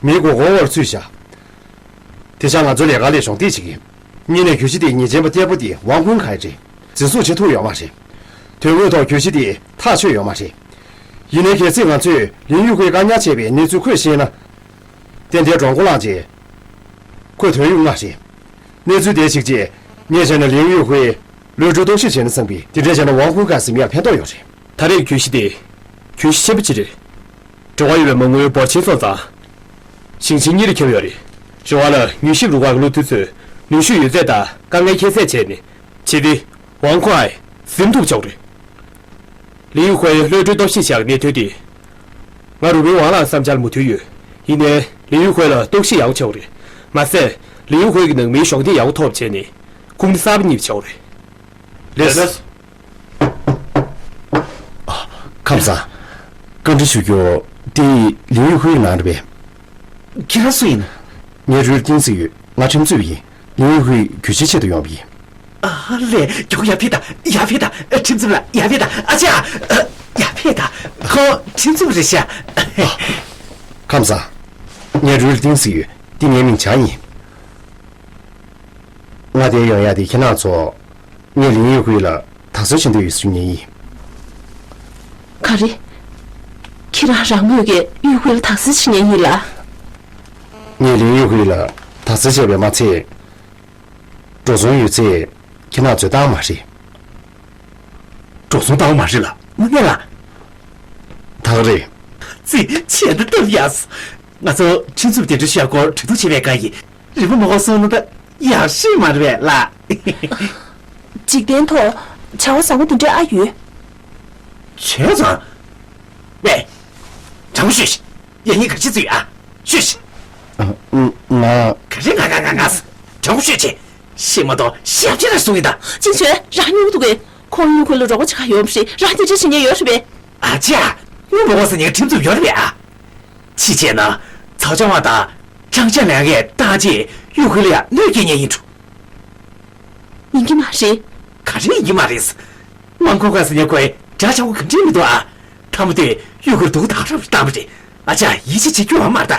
མིའི་མགོ་སྐོར་བར་ཚུད་བཞག་དེ་ཆ་ང་ཚོའི་ལས་ཀ་ལས་གཞོགས་འདེགས་བྱེད་ཀྱི། གཉིས་ནས་གྱོད་གཞི་དེའི་ཉེས་ཅན་པ་གཏེ་པོ་དེ་ཝང་ཧུའེ་ག་རེད། འཛིན་བཟུང་བྱེད་ཐུབ་ཡོད་མ་རེད། དོན་དངོས་ཐོག་གྱོད་གཞི་དེ་ཐག་ཆོད་ཡོད་མ་རེད། ཡིན་ནའི་གལ་སྲིད་ང་ཚོས་ལིན་ཡུ་ཧུའེ་བཀག་ཉར་བྱས་པའི་གནས་ཚུལ་ཁོས་ཤེས་ན། ཏན་ཏན་འགྲོ་མགོ་བསླངས་རྗེས། ཁོས་དོན་ཡོང་ང་རེད། གནས་ཚུལ་དེ་གཞིགས་རྗེས། ངས་བྱས་ན་ལིན་ཡུ་ཧུའེ་གློད་གྲོལ་རྟོག་ཞིབ་བྱས་ན་བསམ་པས། དེ་འདྲ་བྱས་ན་ཝང་ཧུའེ་ཁ་ཟིན་ཡང་ཕན་ཐོགས་ཡོད་རེད། ད་རེས་གྱོད་གཞི་དེ། གྱོད་གཞི་ཆེན་པོ་ཅིག་རེད། འབྲེལ་བ་ཡོད་པའི་མ་དངུལ་འབོར་ཆེན་སོང་ཙང་། ཞིང་ཆེན་གཉིས་ལ་ཁྱབ་ཡོད་རེད། རེ་བ་ལ་མྱུལ་ཞིབ་རུ་ཁག་གི་སློབ་ཕྲུག་ཚོས་ནུས་ཤུགས་ཡོད་ཚད་དང་དཀའ་ངལ་ཁྱད་བསད་བྱས་ནས། བྱས་ཏེ། ཝང་ཁོ་ཨའི་ཟིན་ཐུབ་ཆོག་རེད། ལི་ཡུ་ཧུའེ་གློད་གྲོལ་རྟོག་ཞིབ་བྱ་བའི་གནད་དོན་དེ། ང་རུ་བིན་ཝང་ལགས་བསམ་འཆར་མོས་མཐུན་ཡོད། ཡིན་ནའི། ལི་ཡུ་ཧུའེ་ལ་རྟོག་ཞིབ་ཡག་པོ་བྱེད་དགོས་རེད། མ་ཟད། ལི་ཡུ་ཧུའེ་གི་ནང་མིའི་གཞོགས་འདེགས་ཡག་པོ་ཐོབ་བྱས་ནས། ཁུངས་འདྲི་གསར་པ་གཉིས་བྱེད་དགོས་རེད། ལགས་སོ། ཁམས་བཟང་། བཀའ་འདྲི་ཞུ་རྒྱུ། འདི་ལི་ཡུ་ཧུའེ་ནང་རེད་པས། ཁྱེད་རང་སུ་ཡིན། ངའི་རུས་ཏིང་སི་ཡོད། ང་ཁྲིམས་རྩོད་པ་ཡིན། ལིའུ་ཧུའེ་གྱོད་གཞིའི་ཆེད་དུ་ཡོང་བ་ཡིན། ཨ་ལས། མགྱོགས་ཡར་ཕེབས་དང་། ཡར་ཕེབས་དང་། ཁྲིམས་རྩོད་ལ་ཡར་ཕེབས་དང་། ཨ་ཅག་ཡར་ཕེབས་དང་། ཁོང་ཁྲིམས་རྩོད་པ་རེད་ཤག་ཁམས་བཟང་། ངའི་རུས་ཏིང་སི་ཡོད། འདི་ངའི་མིང་ཆང་ཡིན། ང་འདིར་ཡོང་ཡག་དེ་ཁྱེད་རང་ཚོ། ངས་ལིའུ་ཧུའེ་ལ་དག་སེལ་བྱེད་འདོད་ཡོད་ཟེར་ཉན་ཡིན། ག་རེ། ཁྱེད་རང་རང་མོས་ཀྱིས་ཡུས་ཧུའེ་ལ་དག་སེལ་བྱེད་ཉན་ཡིན་ལ། ངས་ལིའུ་ཧུའེ་ལ་དག་སེལ་བྱས་པས་མ་ཚད། འགྲོ་སོང་ཡོད་ཚད་ཁྱེད་རང་ཚོས་བཏང་བ་མ་རེད། འགྲོ་སོང་བཏང་བ་མ་རེད་ལ། དངོས་གནས་ལ། ད་ག་རེད། ཙི། ཆེ་འདི་སྟབས་ཡག་སོང་། ང་ཚོ་ཁྲིམས་རྩོད་པ་དེ་འདྲ་ཤོག་སྐོར་གྲོས་བསྡུར་བྱས་པའི་སྐབས་ཀྱི་རིན་པོ་མ་གོ་སོང་ན་ད་ཡག་ཤོས་མ་རེད་པས་ལ། འཇིག་རྟེན་ཐོག་བྱ་བ་བཟང་པོ་དེ་འདྲ་ཨ་ཡོད། བྱས་ཙང་། ཝེ། དྲང་པོ་ཤོད་ཤིག་ཡ་ཉིན་ག་ཅི་ཚུད་ཨ། ཤོད་ཤིག་ཨ། ང་། ག་རེ་ང་ང་ང་ང་ཟེར། དྲང་པོ་ཤོད་ཅེས། ཤེས་མ་གཏོགས་ཞབས་ཕྱི་ལ་གསུང་གི་ད། ཅིན་ཆོན། རང་སྨྱོ་གི་འདུག་གས། ཁོང་ཡུས་ཧུའེ་ལ་རོགས་པ་བྱེད་ག་ཡོང་བ་རེད། རང་དེ་འདྲ་བྱེད་མཁན་ཡོད་རེད་པས། ཨ་ཅག་ཡུས་མ་གོ་ས་ཉིན་ཁྲིམས་རྩོད་ཡོད་རེད་པས་ཨ། ཕྱི་བྱས་ན། ཚའོ་ཅང་ཝང་དང་། ཀྲང་ཅང་ལེང་གིས་བཏང་རྗེས་ཡུས་ཧུའེ་ལ་ཡང་གནོད་སྐྱེལ་མཁན་ཡིན་འགྲོ། ཡིན་གྱི་མ་རེད། ག་རེ་ཡིན་གྱི་མ་རེད། ཝང་ཁོ་ཁ་ཟེར་མཁན་ཁོས་འདྲ་ཆགས་པོ་ག་འདྲས་མི་འདུག་ཨ། མཐའ་མ་དེ་ཡུས་ཧུའེ་ལ་སྡུག་ཐག་རབ་བཏང་བ་རེད། ཨ་ཅག་ཡིད་ཆེས་བྱེད་རྒྱུ་ཡོད་མ་རེད་ད།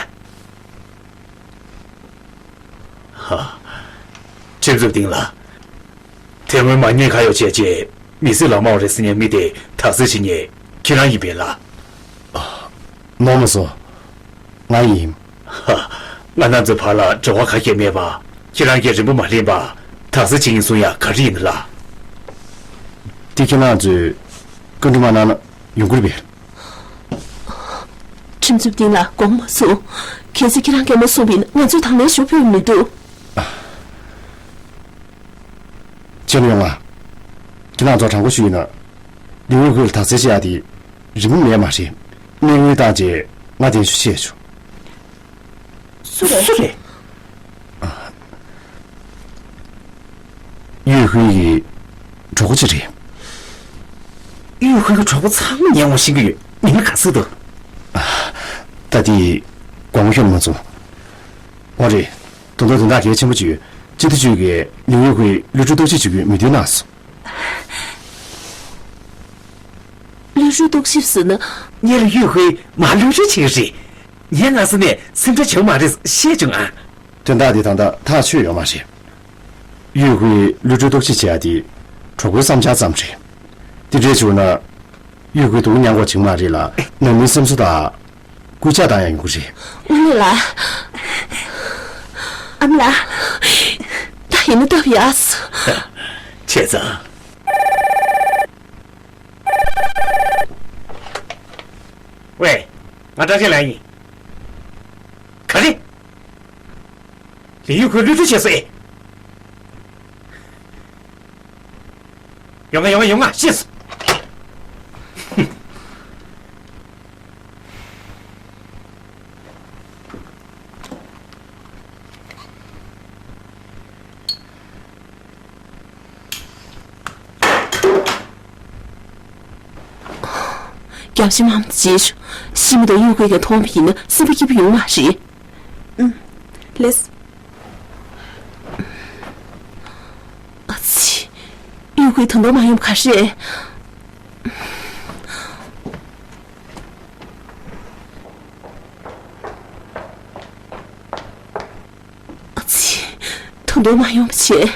ཧ། ཁྲིམས་རྩོད་པ་ཏིང་ལ། དེ་སྔོན་མ་ཉེས་ཁ་གཡོག་བྱས་རྗེས་མི་སེར་ལ་དམའ་བ་རེད་ཟེར་མཁན་མི་དེ་དག་སེལ་བྱེད་མཁན་ཁྱེད་རང་ཡིན་པས་ལ། ནོར་མ་སོང་། ང་ཡིན། ཧ། ང་རང་ཚོའི་བར་ལ་འབྲེལ་བ་ག་གེ་མེད་པ། ཁྱེད་རང་གིས་རིན་པོ་མ་ལེན་པ། དག་སེལ་བྱེད་མཁན་གསུང་ཡག་ག་རེ་ཡིན་ལ། དེ་ཁྱེད་རང་ཚོས་བཀའ་འདྲི་མ་གནང་ན་ཡོང་གི་རེད་པས། ཁྲིམས་རྩོད་པ་ཏིང་ལ་དགོངས་མ་ཚོམས། གལ་སྲིད་ཁྱེད་རང་གིས་མ་གསུངས་པ་ཡིན་ན་ང་ཚོས་དང་ལེན་ཞུ་ཕོད་མི་འདུག་ཅེན་ཡོང་ང་། ཁྱེད་རང་ཚོ་དྲང་པོ་ཞུས་ཡིན་ན། ལིའུ་ཡུས་ཧུའེ་ལ་དག་སེལ་བྱེད་ཡག་དེ་རིན་པོ་མེད་མ་རེད། གནས་ངན་བཏང་རྗེས་ང་གདན་ཞུ་བྱས་བྱུང་། སུ་རེད། སུ་རེད། ཡུས་ཧུའེ་ཡི་གྲོགས་པོ་ཅིག་རེད། ཡུས་ཧུའེ་གི་གྲོགས་པོ་ཚང་མ་ངས་ངོ་ཤེས་ཀྱི་ཡོད། མིང་ལ་ག་ཟེར་འདུག་ད་དེ་དགོངས་པ་ཤོར་མ་བྱུང་། འོ་རེད། ད་དུང་དོན་དག་གལ་ཆེན་པོ་ཅིག་ཡོད། སྤྱི་འཐུས་ཅིག་གིས་ལིའུ་ཡུས་ཧུའེ་གློད་གྲོལ་རྟོག་ཞིབ་བྱེད་རྒྱུའི་མོས་མཐུན་གནང་སོང་། གློད་གྲོལ་རྟོག་ཞིབ་ཟེར་ན། ངས་ལིའུ་ཡུས་ཧུའེ་མར་གློད་གྲོལ་བྱེད་ཀྱི་རེད། ངས་སྔ་ས་ནས་སེམས་ཁྲལ་བྱེད་དགོས་མ་རེད་བཤད་བྱུང་ཨ། དོན་དག་འདི་ད་ལྟ་ཐག་ཆོད་ཡོད་མ་རེད། ཡུས་ཧུའེ་གློད་གྲོལ་རྟོག་ཞིབ་བྱེད་ཡ་དེ་གྲོགས་པོའི་བསམ་འཆར་ཙམ་རེད། དེ་འདྲས་བྱུང་ན་ཡུས་ཧུའེ་སྡུག་མྱངས་དགོས་བྱུང་མ་རེད་ལ། ནང་མིའི་སེམས་གསོ་དང་སྐུལ་ལྕག་བཏང་ཡ་ཡོང་གི་རེད། དངོས་གནས་ལ། ཨ་མ་ལགས། ད་ཡིན་ན་སྟབས་ཡག་སོང་། བྱས་ཙང་། ཝེ། ང་ཀྲང་ཅན་ལགས་ཡིན། ག་རེ། ལིའུ་ཡུས་ཧུའེ་གློད་གྲོལ་བྱས་སོང་ཨེ། ཡོང་ང་ཡོང་ང་ཡོང་ང་ཤེས་སོང་། རྒྱབ་ཕྱི་མ་མ་བྱེད་ཤོག་ཤི་མི་དང་ཡུས་ཧུའེ་ག་མཐོང་བ་ཡིན་ན་སེམས་པ་སྐྱིད་པོ་ཡོང་མ་རེད། ཨུམ། ལེས། ཨ་ཙི། ཡུས་ཧུའེ་ད་དུང་མ་ཡོང་བ་ག་རེ་རེད། ཨ་ཙི། ད་དུང་མ་ཡོང་བ་བྱས།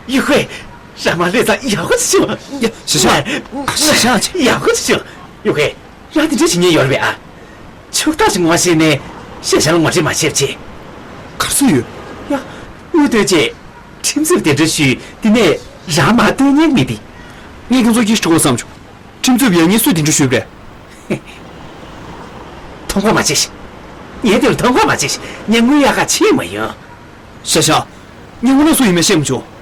ཡུས་ཧུའེ། རང་མ་སླེབས་ཙང་ཡག་པོ་ཅིག་བྱུང་། ཡ། ཞེ་ཞང་། ཞེ་ཞང་། ཡག་པོ་ཅིག་བྱུང་། ཡུས་ཧུའེ། རང་དེ་འདྲ་བྱེད་ཉེན་ཡོད་རེད་པས་ཨ། ཕྱོགས་མཐའ་ཞིག་ངོ་ཤེས་ནས་ཤེས་བྱ་ལ་ངོ་སྤྲོད་མ་བྱེད་པ་བྱེད། ག་རེ་ཟེར་ཡོད། ཡ། དངུལ་བཏོན་རྗེས་ཁྲིམས་རྩོད་དེ་འདྲ་ཞུས། དེ་ནས་རང་མར་བཏོན་ཉན་མི་འདི། ངས་ཁྱོད་ཚོ་སྐྱིད་ཤོག་བསམ་བྱུང་། ཁྲིམས་རྩོད་པ་ཡང་ངས་སུས་དེ་འདྲ་ཞུས་པ་རེད། མཐོང་ཁ་མ་བྱེད་ཤིག་ངས་དེ་ལ་མཐོང་ཁ་མ་བྱེད་ཤིག་ངས་དངུལ་གཡར་ག་ཕྱིན་མ་ཡོང་། ཤ་ཤ། ངས་དངོས་གནས་སུ་ཡིན་མིན་ཤེས་མ་བྱུང་།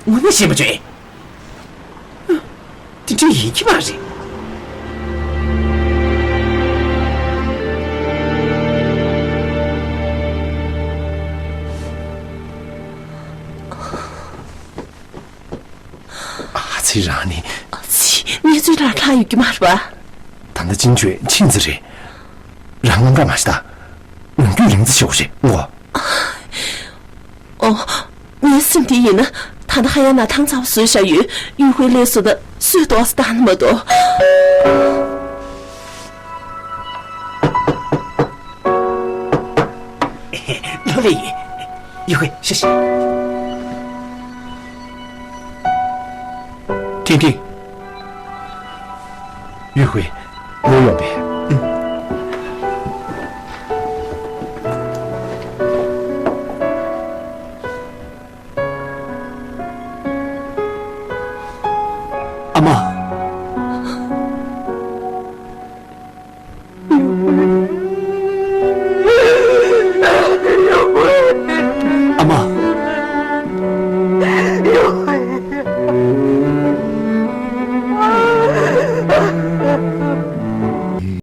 དངོས་གནས་ཤེས་མ་བྱུང་། དེ་འདྲ་ཡིན་གྱི་མ་རེད། ཨ་ཙི། རང་ནི། ཨ་ཙི། གནས་ཚུལ་ལ་ཁག་ཡོད་ཀྱི་མ་རེད་པ། ད་ལྟ་ཅིན་ཆོས་ཕྱིན་ཚར་རེད། རང་རྔམ་དྲག་མ་བྱེད་ད། ནམ་རྒྱུན་རིང་ཙམ་བྱེད་དགོས་རེད་ངོ་། ཨོ། ངའི་སེམས་དེ་ཡིན་ན། ད་ལྟ་ཧ་ཡ་ན་ཐང་ཚ་བོ་བཟོས་བཞག་ཡོད། ཡུས་ཧུའེ་སླེབས་སོང་ན་སུས་ལྟོགས་ས་བཏང་ན་མ་གཏོགས། ལོ་ལེ་ཡིན། ཡུས་ཧུའེ་ཤི་ཤི། ཐིང་ཐིང་། ཡུས་ཧུའེ། ལོ་ཡོང་པས།